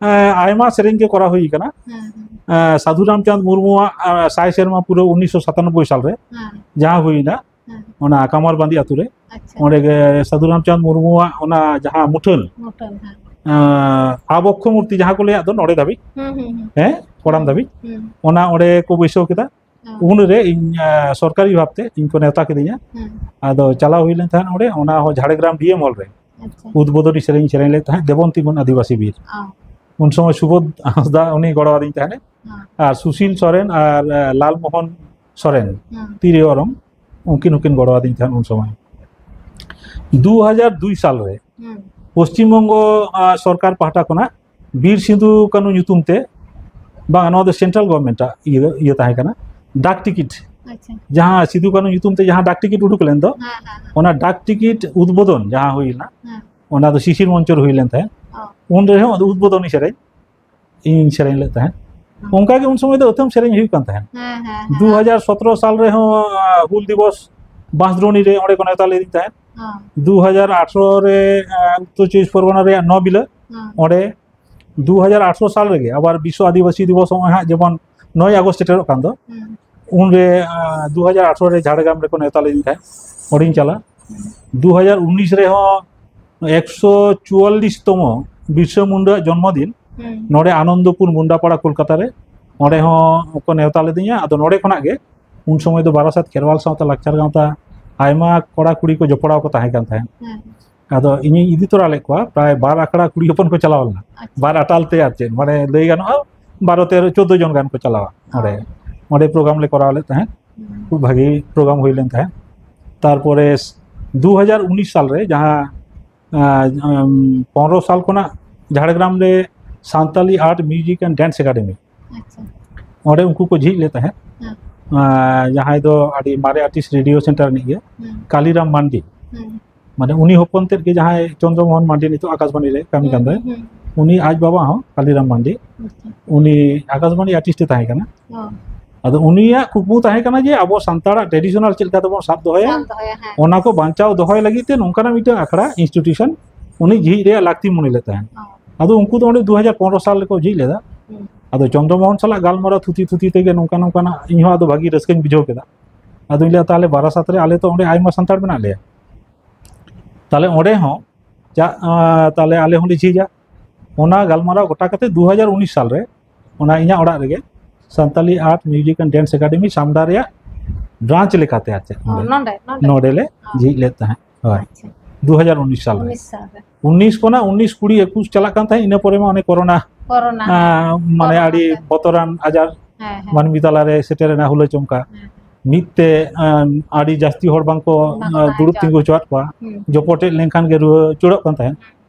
ᱮᱸ, ᱟᱭᱢᱟ ᱥᱮᱨᱮᱧ ᱜᱮ ᱠᱚᱨᱟᱣ ᱦᱩᱭ ᱠᱟᱱᱟ᱾ ᱦᱮᱸ, ᱦᱮᱸ᱾ ᱮᱸ, ᱥᱟᱫᱷᱩ ᱨᱟᱢᱪᱟᱸᱫᱽ ᱢᱩᱨᱢᱩᱣᱟᱜ, ᱮᱸ, ᱥᱟᱭ ᱥᱮᱨᱢᱟ ᱯᱩᱨᱟᱹᱣ ᱩᱱᱤᱥᱥᱚ ᱥᱟᱛᱟᱱᱚᱵᱵᱳᱭ ᱥᱟᱞ ᱨᱮ ᱦᱮᱸ᱾ ᱡᱟᱦᱟᱸ ᱦᱩᱭᱱᱟ, ᱦᱮᱸ᱾ ᱚᱱᱟ ᱠᱟᱢᱟᱨᱵᱟᱸᱫᱤ ᱟᱛᱳ ᱨᱮ, ᱟᱪᱪᱷᱟ᱾ ᱚᱸᱰᱮ ᱜᱮ ᱥᱟᱫᱷᱩ ᱨᱟᱢᱪᱟᱸᱫᱽ ᱢᱩᱨᱢᱩᱣᱟᱜ ᱚᱱᱟ ᱡᱟᱦᱟᱸ ᱢᱩᱴᱷᱟᱹᱱ, ᱢᱩᱴᱷᱟᱹᱱ, ᱦᱮᱸ᱾ ᱮᱸ, ᱟᱵᱚᱠᱠᱷᱚ ᱢᱩᱨᱛᱤ ᱡᱟᱦᱟᱸ ᱠᱚ ᱞᱟᱹᱭᱟᱜ ᱫᱚ ᱱᱚᱰᱮ ᱫᱷᱟᱹᱵᱤᱡ, ᱦᱩᱸ, ᱦᱩᱸ, ᱦᱩᱸ᱾ ᱦᱮᱸ, ᱠᱚᱲᱟᱢ ᱦᱩᱸ, ᱫᱷᱟᱹᱵᱤᱡ, ᱦᱩᱸ᱾ ᱚᱱᱟ ᱚᱸᱰᱮ ᱠᱚ ᱵᱟᱹᱭᱥᱟᱹᱣ ᱠᱮᱫᱟ᱾ ᱦᱮᱸ᱾ ᱩᱱᱨᱮ ᱤᱧ, ᱮᱸ, ᱥᱚᱨᱠᱟᱨᱤ ᱵᱷᱟᱵᱽᱛᱮ ᱤᱧ ᱠᱚ ᱱᱮᱣᱛᱟ ᱠᱤᱫᱤᱧᱟ᱾ ᱦᱮᱸ᱾ ᱟᱫᱚ ᱪᱟᱞᱟᱣ ᱦᱩᱭ ᱞᱮᱱ ᱛᱟᱦᱮᱸᱫ ᱚᱸᱰᱮ, ᱚᱱᱟ ᱦᱚᱸ ᱡᱷᱟᱲᱜᱨᱟᱢ ᱰᱤ ᱮᱢ ᱦᱚᱞ ᱨᱮ᱾ ᱟᱪᱪᱷᱟ᱾ ᱩᱫᱽᱵᱳᱫᱚᱱᱤ ᱥᱮᱨᱮᱧ ᱥᱮᱨᱮᱧ ᱞᱮᱫ ᱛᱟᱦᱮᱸᱫ, ᱫᱮᱵᱚᱱ ᱛᱤᱸᱜᱩᱱ ᱟᱹᱫᱤᱵᱟᱹᱥᱤ ᱵᱤᱨ᱾ ᱚ᱾ ᱩᱱ ᱥᱚᱢᱚᱭ ᱥᱩᱵᱳᱫᱷ ᱦᱟᱸᱥᱫᱟ ᱩᱱᱤ ᱜᱚᱲᱚ ᱟᱹᱫᱤᱧ ᱛᱟᱦᱮᱸᱫ᱾ ᱦᱮᱸ᱾ ᱟᱨ ᱥᱩᱥᱤᱞ ᱥᱚᱨᱮᱱ ᱟᱨ, ᱮᱸ, ᱞᱟᱞᱢᱳᱦᱚᱱ ᱥᱚᱨᱮᱱ, ᱦᱮᱸ᱾ ᱛᱤᱨᱭᱳ ᱚᱨᱚᱝ, ᱩᱱᱠᱤᱱ ᱦᱚᱸᱠᱤᱱ ᱜᱚᱲᱚ ᱟᱹᱫᱤᱧ ᱛᱟᱦᱮᱸᱫ ᱩᱱ ᱥᱚᱢᱚᱭ᱾ ᱫᱩ ᱦᱟᱡᱟᱨ ᱫᱩᱭ ᱥᱟᱞ ᱨᱮ ᱦᱩᱸ᱾ ᱯᱚᱥᱪᱤᱢ ᱵᱚᱝᱜᱚ, ᱟ, ᱥᱚᱨᱠᱟᱨ ᱯᱟᱦᱴᱟ ᱠᱷᱚᱱᱟᱜ ᱵᱤᱨ ᱥᱤᱫᱩ ᱠᱟᱹᱱᱩ ᱧᱩᱛᱩᱢ ᱛᱮ, ᱵᱟᱝ, ᱱᱚᱣᱟ ᱫᱚ ᱥᱮᱱᱴᱨᱟᱞ ᱜᱚᱵᱷᱚᱨᱱᱢᱮᱱᱴ ᱟᱜ ᱤᱭᱟᱹ, ᱤᱭᱟᱹ ᱛᱟᱦᱮᱸ ᱠᱟᱱᱟ, ᱰᱟᱠ ᱴᱤᱠᱤᱴ᱾ ᱟᱪᱪᱷᱟ᱾ ᱡᱟᱦᱟᱸ ᱥᱤᱫᱩ ᱠᱟᱹᱱᱩ ᱧᱩᱛᱩᱢ ᱛᱮ ᱡᱟᱦᱟᱸ ᱰᱟᱠ ᱴᱤᱠᱤᱴ ᱩᱰᱩᱠ ᱞᱮᱱ ᱫᱚ, ᱦᱮᱸ, ᱦᱮᱸ, ᱦᱮᱸ᱾ ᱚᱱᱟ ᱰᱟᱠ ᱴᱤᱠᱤᱴ ᱩᱫᱽᱵᱳᱫᱚᱱ ᱡᱟᱦᱟᱸ ᱦᱩᱭ ᱞᱮᱱᱟ, ᱦᱮᱸ᱾ ᱚᱱᱟ ᱫᱚ ᱥᱤᱥᱤᱨ ᱢᱚᱧᱪᱚ ᱨᱮ ᱦᱩᱭ ᱞᱮᱱ ᱛᱟᱦᱮᱸᱫ᱾ ᱚ᱾ ᱩᱱ ᱨᱮᱦᱚᱸ ᱟᱫᱚ ᱩᱫᱽᱵᱳᱫᱚᱱᱤ ᱥᱮᱨᱮᱧ ᱤᱧ ᱥᱮᱨᱮᱧ ᱞᱮᱫ ᱛᱟᱦᱮᱸᱫ᱾ ᱚᱱᱠᱟ ᱜᱮ ᱩᱱ ᱥᱚᱢᱚᱭ ᱫᱚ ᱟᱹᱛᱷᱟᱹᱢ ᱥᱮᱨᱮᱧ ᱦᱩᱭᱩᱜ ᱠᱟᱱ ᱛᱟᱦᱮᱸᱫ᱾ ᱦᱮᱸ, ᱦᱮᱸ, ᱦᱮᱸ᱾ ᱫᱩ ᱦᱟᱡᱟᱨ ᱥᱚᱛᱨᱚ ᱥᱟᱞ ᱨᱮᱦᱚᱸ, ᱟᱸ, ᱦᱩᱞ ᱫᱤᱵᱚᱥ ᱵᱟᱸᱥᱫᱽᱨᱳᱱᱤ ᱨᱮ ᱚᱸᱰᱮ ᱠᱚ ᱱᱮᱣᱛᱟ ᱞᱮᱫᱤᱧ ᱛᱟᱦᱮᱸᱫ᱾ ᱦᱮᱸ᱾ ᱫᱩ ᱦᱟᱡᱟᱨ ᱟᱴᱷᱨᱚ ᱨᱮ, ᱟᱸ, ᱩᱛᱛᱚᱨ ᱪᱚᱵᱵᱤᱥ ᱯᱚᱨᱜᱚᱱᱟ ᱨᱮᱭᱟᱜ ᱱᱚ ᱵᱤᱞᱟᱹ, ᱦᱮᱸ᱾ ᱚᱸᱰᱮ ᱫᱩ ᱦᱟᱡᱟᱨ ᱟᱴᱷᱨᱚ ᱥᱟᱞ ᱨᱮᱜᱮ ᱟᱵᱟᱨ ᱵᱤᱥᱥᱚ ᱟᱹᱫᱤᱵᱟᱹᱥᱤ ᱫᱤᱵᱚᱥ ᱱᱚᱜᱼᱚᱭ ᱦᱟᱸᱜ ᱡᱮᱢᱚᱱ ᱱᱚᱭ ᱟᱜᱚᱥᱴ ᱥᱮᱴᱮᱨᱚᱜ ᱠᱟᱱ ᱫᱚ, ᱦᱮᱸ᱾ ᱩᱱᱨᱮ, ᱟᱸ, ᱫᱩ ᱦᱟᱡᱟᱨ ᱟᱴᱷᱨᱚ ᱨᱮ ᱡᱷᱟᱲᱜᱨᱟᱢ ᱨᱮᱠᱚ ᱱᱮᱣᱛᱟ ᱞᱮᱫᱤᱧ ᱛᱟᱦᱮᱸᱫ, ᱚᱸᱰᱮᱧ ᱪᱟᱞᱟᱜ᱾ ᱦᱮᱸ᱾ ᱫᱩ ᱦᱟᱡᱟᱨ ᱩᱱᱤᱥ ᱨᱮᱦᱚᱸ ᱮᱠᱥᱚ ᱪᱩᱣᱟᱞᱞᱤᱥ ᱛᱚᱢᱚ ᱵᱤᱨᱥᱟᱹ ᱢᱩᱱᱰᱟᱹᱣᱟᱜ ᱡᱚᱱᱢᱚ ᱫᱤᱱ, ᱦᱮᱸ᱾ ᱱᱚᱰᱮ ᱟᱱᱚᱱᱫᱚᱯᱩᱨ ᱢᱩᱱᱰᱟᱯᱟᱲᱟ ᱠᱳᱞᱠᱟᱛᱟ ᱨᱮ, ᱚᱸᱰᱮ ᱦᱚᱸ ᱠᱚ ᱱᱮᱣᱛᱟ ᱞᱮᱫᱤᱧᱟ᱾ ᱟᱫᱚ ᱱᱚᱰᱮ ᱠᱷᱚᱱᱟᱜ ᱜᱮ ᱩᱱ ᱥᱚᱢᱚᱭ ᱫᱚ ᱵᱟᱨᱟᱥᱟᱛ ᱠᱷᱮᱨᱣᱟᱞ ᱥᱟᱶᱛᱟ ᱞᱟᱠᱪᱟᱨ ᱜᱟᱶᱛᱟ ᱟᱭᱢᱟ ᱠᱚᱲᱟ ᱠᱩᱲᱤ ᱠᱚ ᱡᱚᱯᱲᱟᱣ ᱠᱚ ᱛᱟᱦᱮᱸ ᱠᱟᱱ ᱛᱟᱦᱮᱸᱫ᱾ ᱦᱮᱸ᱾ ᱟᱫᱚ ᱤᱧᱤᱧ ᱤᱫᱤ ᱛᱚᱨᱟ ᱞᱮᱫ ᱠᱚᱣᱟ, ᱯᱨᱟᱭ ᱵᱟᱨ ᱟᱠᱷᱲᱟ ᱠᱩᱲᱤ ᱦᱚᱯᱚᱱ ᱠᱚ ᱪᱟᱞᱟᱣ ᱞᱮᱱᱟ᱾ ᱟᱪᱪᱷᱟ᱾ ᱵᱟᱨ ᱟᱴᱟᱞ ᱛᱮ ᱟᱨ ᱪᱮᱫ, ᱢᱟᱱᱮ ᱞᱟᱹᱭ ᱜᱟᱱᱚᱜᱼᱟ ᱵᱟᱨᱚ ᱛᱮᱨᱚ ᱪᱳᱫᱽᱫᱳ ᱡᱚᱱ ᱜᱟᱱ ᱠᱚ ᱪᱟᱞᱟᱣᱟ ᱚᱸᱰᱮ᱾ ᱚ᱾ ᱚᱸᱰᱮ ᱯᱨᱳᱜᱨᱟᱢ ᱞᱮ ᱠᱚᱨᱟᱣ ᱞᱮᱫ ᱛᱟᱦᱮᱸᱫ᱾ ᱦᱩᱸ᱾ ᱠᱷᱩᱵ ᱵᱷᱟᱹᱜᱤ ᱯᱨᱳᱜᱨᱟᱢ ᱦᱩᱭ ᱞᱮᱱ ᱛᱟᱦᱮᱸᱫ᱾ ᱛᱟᱨᱯᱚᱨᱮ ᱫᱩ ᱦᱟᱡᱟᱨ ᱩᱱᱤᱥ ᱥᱟᱞ ᱨᱮ ᱡᱟᱦᱟᱸ, ᱟᱸ, ᱩᱢ, ᱯᱚᱱᱨᱚ ᱥᱟᱞ ᱠᱷᱚᱱᱟᱜ ᱡᱷᱟᱲᱜᱨᱟᱢ ᱨᱮ Santali art music and dance academy, ᱟᱪᱪᱷᱟ᱾ ᱚᱸᱰᱮ ᱩᱱᱠᱩ ᱠᱚ ᱡᱷᱤᱡ ᱞᱮᱫ ᱛᱟᱦᱮᱸᱫ᱾ ᱦᱮᱸ᱾ ᱟᱸ, ᱡᱟᱦᱟᱸᱭ ᱫᱚ ᱟᱹᱰᱤ ᱢᱟᱨᱮ ᱟᱨᱴᱤᱥᱴ ᱨᱮᱰᱤᱭᱳ ᱥᱮᱱᱴᱟᱨ ᱨᱤᱱᱤᱡ ᱜᱮ, ᱦᱩᱸ᱾ ᱠᱟᱞᱤᱨᱟᱢ ᱢᱟᱱᱰᱤ᱾ ᱦᱩᱸ᱾ ᱢᱟᱱᱮ ᱩᱱᱤ ᱦᱚᱯᱚᱱ ᱛᱮᱫ ᱜᱮ ᱡᱟᱦᱟᱸᱭ ᱪᱚᱱᱫᱨᱚ ᱢᱳᱦᱚᱱ ᱢᱟᱱᱰᱤ ᱱᱤᱛᱚᱜ ᱟᱠᱟᱥᱵᱟᱱᱤ ᱨᱮ ᱠᱟᱹᱢᱤ ᱦᱩᱸ, ᱠᱟᱱ ᱫᱚᱭ, ᱦᱩᱸ, ᱦᱩᱸ᱾ ᱩᱱᱤ ᱟᱡ ᱵᱟᱵᱟ ᱦᱚᱸ ᱠᱟᱞᱤᱨᱟᱢ ᱢᱟᱱᱰᱤ, ᱟᱪᱪᱷᱟ᱾ ᱩᱱᱤ ᱟᱠᱟᱥᱵᱟᱱᱤ ᱟᱨᱴᱤᱥᱴ ᱮ ᱛᱟᱦᱮᱸ ᱠᱟᱱᱟ᱾ ᱚ᱾ ᱟᱫᱚ ᱩᱱᱤᱭᱟᱜ ᱠᱩᱠᱢᱩ ᱛᱟᱦᱮᱸ ᱠᱟᱱᱟ ᱡᱮ ᱟᱵᱚ ᱥᱟᱱᱛᱟᱲᱟᱜ ᱴᱨᱮᱰᱤᱥᱚᱱᱟᱞ ᱪᱮᱫ ᱞᱮᱠᱟ ᱛᱮᱵᱚᱱ ᱥᱟᱵ ᱫᱚᱦᱚᱭᱟ, ᱥᱟᱵ ᱫᱚᱦᱚᱭᱟ, ᱦᱮᱸ᱾ ᱚᱱᱟ ᱠᱚ ᱵᱟᱧᱪᱟᱣ ᱫᱚᱦᱚᱭ ᱞᱟᱹᱜᱤᱫ ᱛᱮ ᱱᱚᱝᱠᱟᱱᱟᱜ ᱢᱤᱫᱴᱟᱝ ᱟᱠᱷᱲᱟ, ᱤᱱᱥᱴᱤᱴᱤᱭᱩᱥᱚᱱ ᱩᱱᱤ ᱡᱷᱤᱡ ᱨᱮᱭᱟᱜ ᱞᱟᱹᱠᱛᱤ ᱢᱚᱱᱮ ᱞᱮᱫ ᱛᱟᱦᱮᱸᱫ᱾ ᱚ᱾ ᱟᱫᱚ ᱩᱱᱠᱩ ᱫᱚ ᱚᱸᱰᱮ ᱫᱩ ᱦᱟᱡᱟᱨ ᱯᱚᱱᱨᱚ ᱥᱟᱞ ᱨᱮᱠᱚ ᱡᱷᱤᱡ ᱞᱮᱫᱟ᱾ ᱦᱩᱸ᱾ ᱟᱫᱚ ᱪᱚᱱᱫᱨᱚ ᱢᱳᱦᱚᱱ ᱥᱟᱞᱟᱜ ᱜᱟᱞᱢᱟᱨᱟᱣ ᱛᱷᱩᱛᱤ ᱛᱷᱩᱛᱤ ᱛᱮᱜᱮ ᱱᱚᱝᱠᱟ ᱱᱚᱝᱠᱟᱱᱟᱜ ᱤᱧ ᱦᱚᱸ ᱟᱫᱚ ᱵᱷᱟᱹᱜᱤ ᱨᱟᱹᱥᱠᱟᱹᱧ ᱵᱩᱡᱷᱟᱹᱣ ᱠᱮᱫᱟ᱾ ᱟᱫᱚᱧ ᱞᱟᱹᱭᱟ, "ᱛᱟᱦᱞᱮ ᱵᱟᱨᱟᱥᱟᱛ ᱨᱮ ᱟᱞᱮ ᱛᱚ ᱚᱸᱰᱮ ᱟᱭᱢᱟ ᱥᱟᱱᱛᱟᱲ ᱢᱮᱱᱟᱜ ᱞᱮᱭᱟ, ᱛᱟᱦᱞᱮ ᱚᱸᱰᱮ ᱦᱚᱸ ᱪᱟ-, ᱟᱸ, ᱛᱟᱦᱞᱮ ᱟᱞᱮ ᱦᱚᱸᱞᱮ ᱡᱷᱤᱡᱟ᱾" ᱚᱱᱟ ᱜᱟᱞᱢᱟᱨᱟᱣ ᱜᱚᱴᱟ ᱠᱟᱛᱮ ᱫᱩ ᱦᱟᱡᱟᱨ ᱩᱱᱤᱥ ᱥᱟᱞ ᱨᱮ ᱚᱱᱟ ᱤᱧᱟᱹᱜ ᱚᱲᱟᱜ ᱨᱮᱜᱮ Santali art music and dance academy ᱥᱟᱢᱰᱟ ᱨᱮᱭᱟᱜ ᱵᱨᱟᱧᱪ ᱞᱮᱠᱟᱛᱮ ᱟᱨ ᱪᱮᱫ ᱚ, ᱚᱸᱰᱮ ᱱᱚᱰᱮ, ᱱᱚᱰᱮ? ᱱᱚᱰᱮ ᱞᱮ ᱚ᱾ ᱡᱷᱤᱡ ᱞᱮᱫ ᱛᱟᱦᱮᱸᱫ᱾ ᱦᱳᱭ᱾ ᱟᱪᱪᱷᱟ᱾ ᱫᱩ ᱦᱟᱡᱟᱨ ᱩᱱᱤᱥ ᱥᱟᱞ ᱨᱮ᱾ ᱩᱱᱤᱥ ᱥᱟᱞ ᱨᱮ᱾ ᱩᱱᱤᱥ ᱠᱷᱚᱱᱟᱜ ᱩᱱᱤᱥ ᱠᱩᱲᱤ ᱮᱠᱩᱥ ᱪᱟᱞᱟᱜ ᱠᱟᱱ ᱛᱟᱦᱮᱸᱫ, ᱤᱱᱟᱹ ᱯᱚᱨᱮ ᱢᱟ ᱚᱱᱮ ᱠᱚᱨᱳᱱᱟ, ᱠᱚᱨᱳᱱᱟ, ᱟᱸ, ᱦᱮᱸ᱾ ᱢᱟᱱᱮ ᱠᱚᱨᱳᱱᱟ ᱟᱹᱰᱤ ᱛᱮ᱾ ᱵᱚᱛᱚᱨᱟᱱ ᱟᱡᱟᱨ ᱦᱮᱸ, ᱦᱮᱸ᱾ ᱢᱟᱹᱱᱢᱤ ᱛᱟᱞᱟᱨᱮ ᱥᱮᱴᱮᱨ ᱮᱱᱟ, ᱦᱩᱞᱟᱹ ᱪᱚᱢᱠᱟ᱾ ᱦᱮᱸ᱾ ᱢᱤᱫ ᱛᱮ, ᱟᱸ, ᱟᱹᱰᱤ ᱡᱟᱹᱥᱛᱤ ᱦᱚᱲ ᱵᱟᱝᱠᱚ, ᱵᱟᱝᱠᱚ ᱟᱸ, ᱛᱟᱦᱮᱸ ᱫᱩᱲᱩᱵ ᱦᱚᱪᱚᱣᱟᱜ ᱛᱤᱸᱜᱩ ᱦᱚᱪᱚᱣᱟᱜ ᱠᱚᱣᱟ᱾ ᱦᱩᱸ᱾ ᱡᱚᱯᱚᱴᱮᱫ ᱞᱮᱱᱠᱷᱟᱱ ᱜᱮ ᱨᱩᱣᱟᱹ ᱪᱩᱲᱟᱹᱜ ᱠᱟᱱ ᱛᱟᱦᱮᱸᱫ᱾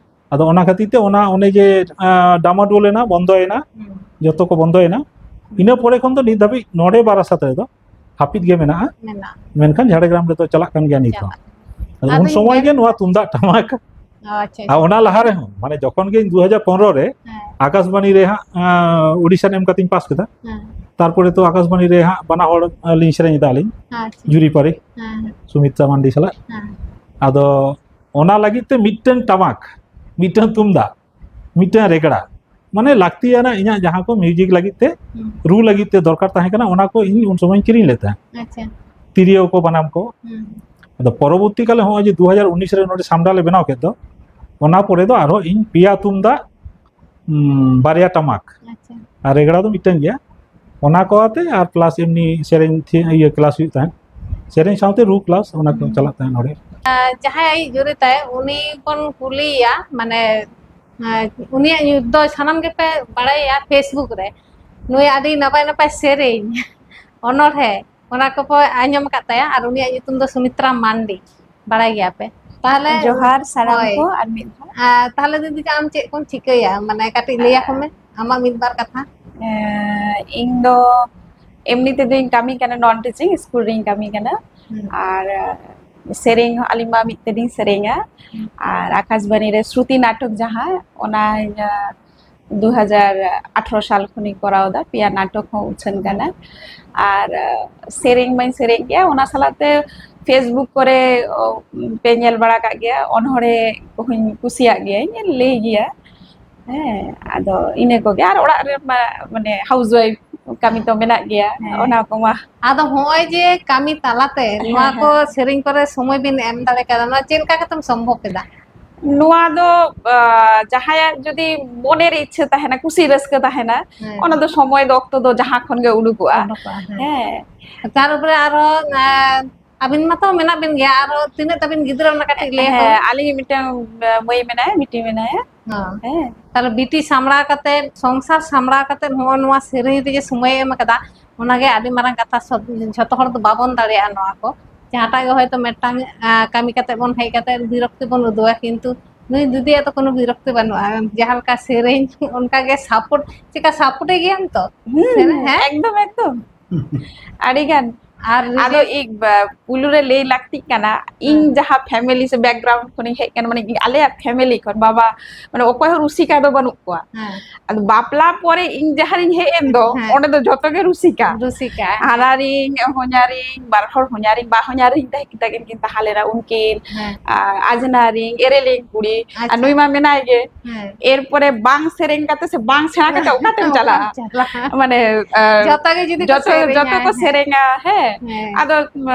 ᱟᱫᱚ ᱚᱱᱟ ᱠᱷᱟᱹᱛᱤᱨ ᱛᱮ ᱚᱱᱟ ᱚᱱᱮ ᱡᱮ, ᱟᱸ, ᱰᱟᱢᱟᱰᱳᱞ ᱮᱱᱟ, ᱵᱚᱱᱫᱚᱭᱮᱱᱟ, ᱦᱩᱸ᱾ ᱡᱚᱛᱚ ᱠᱚ ᱵᱚᱱᱫᱚᱭᱮᱱᱟ᱾ ᱦᱩᱸ᱾ ᱤᱱᱟᱹ ᱯᱚᱨᱮ ᱠᱷᱚᱱ ᱫᱚ ᱱᱤᱛ ᱫᱷᱟᱹᱵᱤᱡ ᱱᱚᱰᱮ ᱵᱟᱨᱟᱥᱟᱛ ᱨᱮᱫᱚ ᱦᱟᱹᱯᱤᱫ ᱜᱮ ᱢᱮᱱᱟᱜᱼᱟ᱾ ᱢᱮᱱᱟᱜᱼᱟ᱾ ᱢᱮᱱᱠᱷᱟᱱ ᱡᱷᱟᱲᱜᱨᱟᱢ ᱨᱮᱫᱚ ᱪᱟᱞᱟᱜ ᱠᱟᱱ ᱜᱮᱭᱟ ᱱᱤᱛ ᱦᱚᱸ᱾ ᱪᱟᱞᱟᱜ ᱠᱟᱱᱟ᱾ ᱟᱫᱚ ᱩᱱ ᱟᱫᱚᱧ ᱥᱚᱢᱚᱭ ᱧᱮᱞ ᱜᱮ ᱱᱚᱣᱟ ᱛᱩᱢᱫᱟᱜ ᱴᱟᱢᱟᱠ ᱟᱪᱪᱷᱟ, ᱟᱨ ᱚᱱᱟ ᱞᱟᱦᱟ ᱨᱮᱦᱚᱸ, ᱢᱟᱱᱮ ᱡᱚᱠᱷᱚᱱ ᱜᱮ ᱤᱧ ᱫᱩ ᱦᱟᱡᱟᱨ ᱯᱚᱱᱨᱚ ᱨᱮ ᱦᱮᱸ᱾ ᱟᱠᱟᱥᱵᱟᱱᱤ ᱨᱮ ᱦᱟᱸᱜ ᱚᱰᱤᱥᱚᱱ ᱮᱢ ᱠᱟᱛᱮᱧ ᱯᱟᱥ ᱠᱮᱫᱟ, ᱦᱮᱸ᱾ ᱛᱟᱨᱯᱚᱨᱮ ᱛᱚ ᱟᱠᱟᱥᱵᱟᱱᱤ ᱨᱮ ᱦᱟᱸᱜ ᱵᱟᱱᱟ ᱦᱚᱲ ᱞᱤᱧ ᱥᱮᱨᱮᱧ ᱮᱫᱟ ᱟᱹᱞᱤᱧ, ᱟᱪᱪᱷᱟ᱾ ᱡᱩᱨᱤ ᱯᱟᱹᱨᱤ ᱦᱮᱸ᱾ ᱥᱩᱢᱤᱛᱨᱟ ᱢᱟᱱᱰᱤ ᱥᱟᱞᱟᱜ᱾ ᱦᱮᱸ᱾ ᱟᱫᱚ ᱚᱱᱟ ᱞᱟᱹᱜᱤᱫ ᱛᱮ ᱢᱤᱫᱴᱟᱝ ᱴᱟᱢᱟᱠ, ᱢᱤᱫᱴᱟᱝ ᱛᱩᱢᱫᱟᱜ, ᱢᱤᱫᱴᱟᱝ ᱨᱮᱜᱽᱲᱟ, ᱢᱟᱱᱮ ᱞᱟᱹᱠᱛᱤᱭᱟᱱᱟᱜ ᱤᱧᱟᱹᱜ ᱡᱟᱦᱟᱸ ᱠᱚ ᱢᱤᱣᱡᱤᱠ ᱞᱟᱹᱜᱤᱫ ᱛᱮ, ᱦᱩᱸ᱾ ᱨᱩ ᱞᱟᱹᱜᱤᱫ ᱛᱮ ᱫᱚᱨᱠᱟᱨ ᱛᱟᱦᱮᱸ ᱠᱟᱱᱟ, ᱚᱱᱟ ᱠᱚ ᱤᱧ ᱩᱱ ᱥᱚᱢᱚᱭ ᱤᱧ ᱠᱤᱨᱤᱧ ᱞᱮᱫ ᱛᱟᱦᱮᱸᱫ᱾ ᱟᱪᱪᱷᱟ᱾ ᱛᱤᱨᱭᱳ ᱠᱚ, ᱵᱟᱱᱟᱢ ᱠᱚ᱾ ᱦᱩᱸ᱾ ᱟᱫᱚ ᱯᱚᱨᱚᱵᱚᱨᱛᱤ ᱠᱟᱞᱮ ᱦᱚᱸᱜᱼᱚᱭ ᱡᱮ ᱫᱩ ᱦᱟᱡᱟᱨ ᱩᱱᱤᱥ ᱨᱮ ᱱᱚᱰᱮ ᱥᱟᱢᱰᱟ ᱞᱮ ᱵᱮᱱᱟᱣ ᱠᱮᱫ ᱫᱚ, ᱚᱱᱟ ᱯᱚᱨᱮ ᱫᱚ ᱟᱨᱦᱚᱸ ᱤᱧ ᱯᱮᱭᱟ ᱛᱩᱢᱫᱟᱜ, ᱩᱸ, ᱵᱟᱨᱭᱟ ᱴᱟᱢᱟᱠ ᱟᱪᱪᱷᱟ᱾ ᱟᱨ ᱨᱮᱜᱽᱲᱟ ᱫᱚ ᱢᱤᱫᱴᱟᱝ ᱜᱮᱭᱟ, ᱚᱱᱟ ᱠᱚ ᱟᱛᱮ ᱟᱨ ᱯᱞᱟᱥ ᱮᱢᱱᱤ ᱥᱮᱨᱮᱧ ᱛᱷᱤ-, ᱤᱭᱟᱹ ᱠᱞᱟᱥ ᱦᱩᱭᱩᱜ ᱛᱟᱦᱮᱸᱫ, ᱥᱮᱨᱮᱧ ᱥᱟᱶᱛᱮ ᱨᱩ ᱠᱞᱟᱥ ᱚᱱᱟ ᱠᱚ ᱦᱩᱸ᱾ ᱪᱟᱞᱟᱜ ᱛᱟᱦᱮᱸᱫ ᱱᱚᱰᱮ᱾ ᱟᱨ ᱡᱟᱦᱟᱸᱭ ᱟᱭᱤᱡ ᱡᱩᱨᱤ ᱛᱟᱭ, ᱩᱱᱤ ᱵᱚᱱ ᱠᱩᱞᱤᱭᱮᱭᱟ, ᱢᱟᱱᱮ, ᱟᱨ ᱩᱱᱤᱭᱟᱜ ᱧᱩᱛᱩᱢ ᱫᱚ ᱥᱟᱱᱟᱢ ᱜᱮᱯᱮ ᱵᱟᱲᱟᱭᱟ Facebook ᱨᱮ᱾ ᱱᱩᱭ ᱟᱹᱰᱤ ᱱᱟᱯᱟᱭ ᱱᱟᱯᱟᱭ ᱥᱮᱨᱮᱧ, ᱚᱱᱚᱬᱦᱮ, ᱚᱱᱟ ᱠᱚᱯᱮ ᱟᱸᱡᱚᱢ ᱟᱠᱟᱫ ᱛᱟᱭᱟ᱾ ᱟᱨ ᱩᱱᱤᱭᱟᱜ ᱧᱩᱛᱩᱢ ᱫᱚ ᱥᱩᱢᱤᱛᱨᱟ ᱢᱟᱱᱰᱤ, ᱵᱟᱲᱟᱭ ᱜᱮᱭᱟ ᱯᱮ᱾ ᱛᱟᱦᱞᱮ ᱡᱚᱦᱟᱨ ᱥᱟᱱᱟᱢ ᱦᱳᱭ᱾ ᱠᱚ ᱟᱨ ᱢᱤᱫ ᱫᱷᱟᱣ᱾ ᱟᱨ ᱛᱟᱦᱞᱮ ᱫᱤᱫᱤ, ᱟᱢ ᱪᱮᱫ ᱠᱚᱢ ᱪᱤᱠᱟᱹᱭᱟ? ᱢᱟᱱᱮ ᱠᱟᱹᱴᱤᱡ ᱞᱟᱹᱭ ᱟᱠᱚ ᱢᱮ, ᱟᱢᱟᱜ ᱢᱤᱫ ᱵᱟᱨ ᱠᱟᱛᱷᱟ᱾ ᱮᱸ, ᱤᱧ ᱫᱚ ᱮᱢᱱᱤ ᱛᱮᱫᱚᱧ ᱠᱟᱹᱢᱤ ᱠᱟᱱᱟ, ᱱᱚᱱ ᱴᱤᱪᱤᱝ ᱥᱠᱩᱞ ᱨᱤᱧ ᱠᱟᱹᱢᱤ ᱠᱟᱱᱟ᱾ ᱦᱩᱸ᱾ ᱟᱨ ᱥᱮᱨᱮᱧ ᱦᱚᱸ ᱟᱹᱞᱤᱧ ᱢᱟ ᱢᱤᱫ ᱛᱮᱞᱤᱧ ᱥᱮᱨᱮᱧᱟ᱾ ᱦᱩᱸ᱾ ᱟᱨ ᱟᱠᱟᱥᱵᱟᱱᱤ ᱨᱮ ᱥᱨᱩᱛᱤ ᱱᱟᱴᱚᱠ ᱡᱟᱦᱟᱸ, ᱚᱱᱟ ᱫᱩ ᱦᱟᱡᱟᱨ ᱟᱴᱷᱨᱚ ᱥᱟᱞ ᱠᱷᱚᱱᱤᱧ ᱠᱚᱨᱟᱣ ᱮᱫᱟ, ᱯᱮᱭᱟ ᱱᱟᱴᱚᱠ ᱦᱚᱸ ᱩᱪᱷᱟᱹᱱ ᱠᱟᱱᱟ᱾ ᱟᱨ, ᱟᱸ, ᱥᱮᱨᱮᱧ ᱢᱟᱧ ᱥᱮᱨᱮᱧ ᱜᱮᱭᱟ, ᱚᱱᱟ ᱥᱟᱞᱟᱜ ᱛᱮ Facebook ᱠᱚᱨᱮ, ᱚ, ᱯᱮ ᱧᱮᱞ ᱵᱟᱲᱟ ᱠᱟᱜ ᱜᱮᱭᱟ, ᱚᱱᱚᱬᱦᱮ ᱠᱚᱦᱚᱸᱧ ᱠᱩᱥᱤᱭᱟᱜ ᱜᱮᱭᱟᱧ, ᱞᱟᱹᱭ ᱜᱮᱭᱟ᱾ ᱦᱮᱸ, ᱟᱫᱚ ᱤᱱᱟᱹ ᱠᱚᱜᱮ᱾ ᱟᱨ ᱚᱲᱟᱜ ᱨᱮ ᱢᱟ, ᱢᱟᱱᱮ, ᱦᱟᱣᱩᱥ ᱣᱟᱭᱤᱯ ᱠᱟᱹᱢᱤ ᱛᱚ ᱢᱮᱱᱟᱜ ᱜᱮᱭᱟ, ᱦᱮᱸ᱾ ᱚᱱᱟ ᱠᱚᱢᱟ᱾ ᱟᱫᱚ ᱦᱚᱸᱜᱼᱚᱭ ᱡᱮ ᱠᱟᱹᱢᱤ ᱛᱟᱞᱟᱛᱮ ᱱᱚᱣᱟ ᱦᱮᱸ, ᱠᱚ ᱦᱮᱸ᱾ ᱥᱮᱨᱮᱧ ᱠᱚᱨᱮ ᱥᱚᱢᱚᱭ ᱵᱤᱱ ᱮᱢ ᱫᱟᱲᱮ ᱠᱟᱣᱫᱟ, ᱱᱚᱣᱟ ᱪᱮᱫ ᱞᱮᱠᱟ ᱠᱟᱛᱮᱢ ᱥᱚᱢᱵᱷᱚᱵ ᱠᱮᱫᱟ? ᱱᱚᱣᱟ ᱫᱚ, ᱟ, ᱡᱟᱦᱟᱸᱭᱟᱜ ᱡᱩᱫᱤ ᱢᱚᱱᱮᱨᱮ ᱤᱪᱪᱷᱟᱹ ᱛᱟᱦᱮᱱᱟ, ᱠᱩᱥᱤ ᱨᱟᱹᱥᱠᱟᱹ ᱛᱟᱦᱮᱱᱟ, ᱦᱮᱸ᱾ ᱚᱱᱟ ᱫᱚ ᱥᱚᱢᱚᱭ ᱫᱚ, ᱚᱠᱛᱚ ᱫᱚ ᱡᱟᱦᱟᱸ ᱠᱷᱚᱱ ᱜᱮ ᱩᱰᱩᱠᱚᱜᱼᱟ᱾ ᱩᱰᱩᱠᱚᱜᱼᱟ, ᱦᱮᱸ᱾ ᱦᱮᱸ᱾ ᱛᱟᱨ ᱩᱯᱚᱨᱮ ᱟᱨᱦᱚᱸ, ᱟ, ᱟᱹᱵᱤᱱ ᱢᱟᱛᱚ ᱢᱮᱱᱟᱜ ᱵᱤᱱ ᱜᱮᱭᱟ, ᱟᱨᱦᱚᱸ ᱛᱤᱱᱟᱹᱜ ᱛᱟᱵᱤᱱ ᱜᱤᱫᱽᱨᱟᱹ, ᱚᱱᱟ ᱠᱟᱹᱴᱤᱡ ᱞᱟᱹᱭ ᱟᱠᱚ ᱦᱮᱸ, ᱢᱮ᱾ ᱟᱹᱞᱤᱧ ᱢᱤᱫᱴᱟᱝ, ᱟ, ᱢᱟᱹᱭ ᱢᱮᱱᱟᱭᱟ, ᱵᱤᱴᱤ ᱢᱮᱱᱟᱭᱟ᱾ ᱦᱚᱸ᱾ ᱦᱮᱸ᱾ ᱛᱟᱦᱞᱮ ᱵᱤᱴᱤ ᱥᱟᱢᱵᱲᱟᱣ ᱠᱟᱛᱮ, ᱥᱚᱝᱥᱟᱨ ᱥᱟᱢᱵᱲᱟᱣ ᱠᱟᱛᱮ, ᱱᱚᱜᱼᱚ ᱱᱚᱣᱟ ᱥᱮᱨᱮᱧ ᱨᱮᱜᱮ ᱥᱚᱢᱚᱭᱮ ᱮᱢ ᱟᱠᱟᱫᱟ, ᱚᱱᱟᱜᱮ ᱟᱹᱰᱤ ᱢᱟᱨᱟᱝ ᱠᱟᱛᱷᱟ᱾ ᱥᱚᱵ, ᱡᱷᱚᱛᱚ ᱦᱚᱲ ᱫᱚ ᱵᱟᱵᱚᱱ ᱫᱟᱲᱮᱭᱟᱜᱼᱟ ᱱᱚᱣᱟ ᱠᱚ᱾ ᱡᱟᱦᱟᱸᱴᱟᱜ ᱜᱮ ᱦᱚᱭᱛᱳ ᱢᱤᱫᱴᱟᱝ, ᱟ, ᱠᱟᱹᱢᱤ ᱠᱟᱛᱮ ᱵᱚᱱ ᱦᱮᱡ ᱠᱟᱛᱮ ᱵᱤᱨᱚᱠᱛᱤ ᱵᱚᱱ ᱩᱫᱩᱜᱟ, ᱠᱤᱱᱛᱩ ᱱᱩᱭ ᱫᱤᱫᱤᱭᱟᱜ ᱫᱚ ᱠᱳᱱᱳ ᱵᱤᱨᱚᱠᱛᱤ ᱵᱟᱹᱱᱩᱜᱼᱟ᱾ ᱡᱟᱦᱟᱸ ᱞᱮᱠᱟ ᱥᱮᱨᱮᱧ, ᱚᱱᱠᱟ ᱜᱮ ᱥᱟᱯᱳᱨᱴ, ᱪᱮᱠᱟ ᱥᱟᱯᱳᱨᱴᱮ ᱜᱮᱭᱟᱢ ᱛᱚ? ᱦᱩᱸ, ᱥᱮᱨᱮᱧ, ᱦᱮᱸ? ᱮᱠᱫᱚᱢ, ᱮᱠᱫᱚᱢ᱾ ᱟᱹᱰᱤ ᱜᱟᱱ᱾ ᱟᱨ ᱟᱫᱚ ᱤᱧ ᱵᱟ-, ᱯᱩᱭᱞᱩ ᱨᱮ ᱞᱟᱹᱭ ᱞᱟᱹᱠᱛᱤᱜ ᱠᱟᱱᱟ, ᱤᱧ ᱦᱮᱸ᱾ ᱡᱟᱦᱟᱸ family ᱥᱮ background ᱠᱷᱚᱱᱤᱧ ᱦᱮᱡ ᱠᱟᱱᱟ, ᱢᱟᱱᱮ ᱤᱧ ᱟᱞᱮᱭᱟᱜ family ᱠᱷᱚᱱ ᱵᱟᱵᱟ, ᱢᱟᱱᱮ ᱚᱠᱚᱭ ᱦᱚᱸ ᱨᱩᱥᱤᱠᱟ ᱫᱚ ᱵᱟᱹᱱᱩᱜ ᱠᱚᱣᱟ᱾ ᱦᱮᱸ᱾ ᱟᱫᱚ ᱵᱟᱯᱞᱟ ᱯᱚᱨᱮ ᱤᱧ ᱡᱟᱦᱟᱸ ᱨᱤᱧ ᱦᱮᱡ ᱮᱱ ᱫᱚ, ᱦᱮᱸ᱾ ᱚᱸᱰᱮ ᱫᱚ ᱡᱚᱛᱚ ᱜᱮ ᱨᱩᱥᱤᱠᱟ᱾ ᱨᱩᱥᱤᱠᱟ, ᱦᱮᱸ᱾ ᱦᱟᱱᱦᱟᱨᱤᱧ, ᱦᱚᱧᱦᱟᱨᱤᱧ, ᱵᱟᱨ ᱦᱚᱲ ᱦᱚᱧᱦᱟᱨᱤᱧ, ᱵᱟ ᱦᱚᱧᱦᱟᱨᱤᱧ ᱛᱟᱦᱮᱸ ᱠᱟᱛᱮ ᱠᱤᱱ ᱛᱟᱦᱮᱸ ᱞᱮᱱᱟ ᱩᱱᱠᱤᱱ, ᱦᱮᱸ᱾ ᱟᱨ ᱟᱡᱷᱱᱟᱨᱤᱧ, ᱮᱨᱮᱞᱤᱧ ᱠᱩᱲᱤ, ᱟᱨ ᱟᱪᱪᱷᱟ᱾ ᱱᱩᱭ ᱢᱟ ᱢᱮᱱᱟᱭ ᱜᱮ᱾ ᱦᱮᱸ᱾ ᱮᱨᱯᱚᱨᱮ ᱵᱟᱝ ᱥᱮᱨᱮᱧ ᱠᱟᱛᱮ ᱥᱮ ᱵᱟᱝ ᱥᱮᱬᱟ ᱠᱟᱛᱮ ᱚᱠᱟᱛᱮᱢ ᱚᱠᱟᱢ ᱪᱟᱞᱟᱜᱼᱟ? ᱪᱟᱞᱟᱜᱼᱟ? ᱢᱟᱱᱮ, ᱟᱨ ᱡᱚᱛᱚ ᱜᱮ ᱡᱩᱫᱤ ᱠᱚ ᱡᱚᱛᱚ, ᱥᱮᱨᱮᱧᱟ, ᱡᱚᱛᱚ ᱠᱚ ᱦᱮᱸ᱾ ᱥᱮᱨᱮᱧᱟ, ᱦᱮᱸ᱾ ᱦᱮᱸ᱾ ᱟᱫᱚ,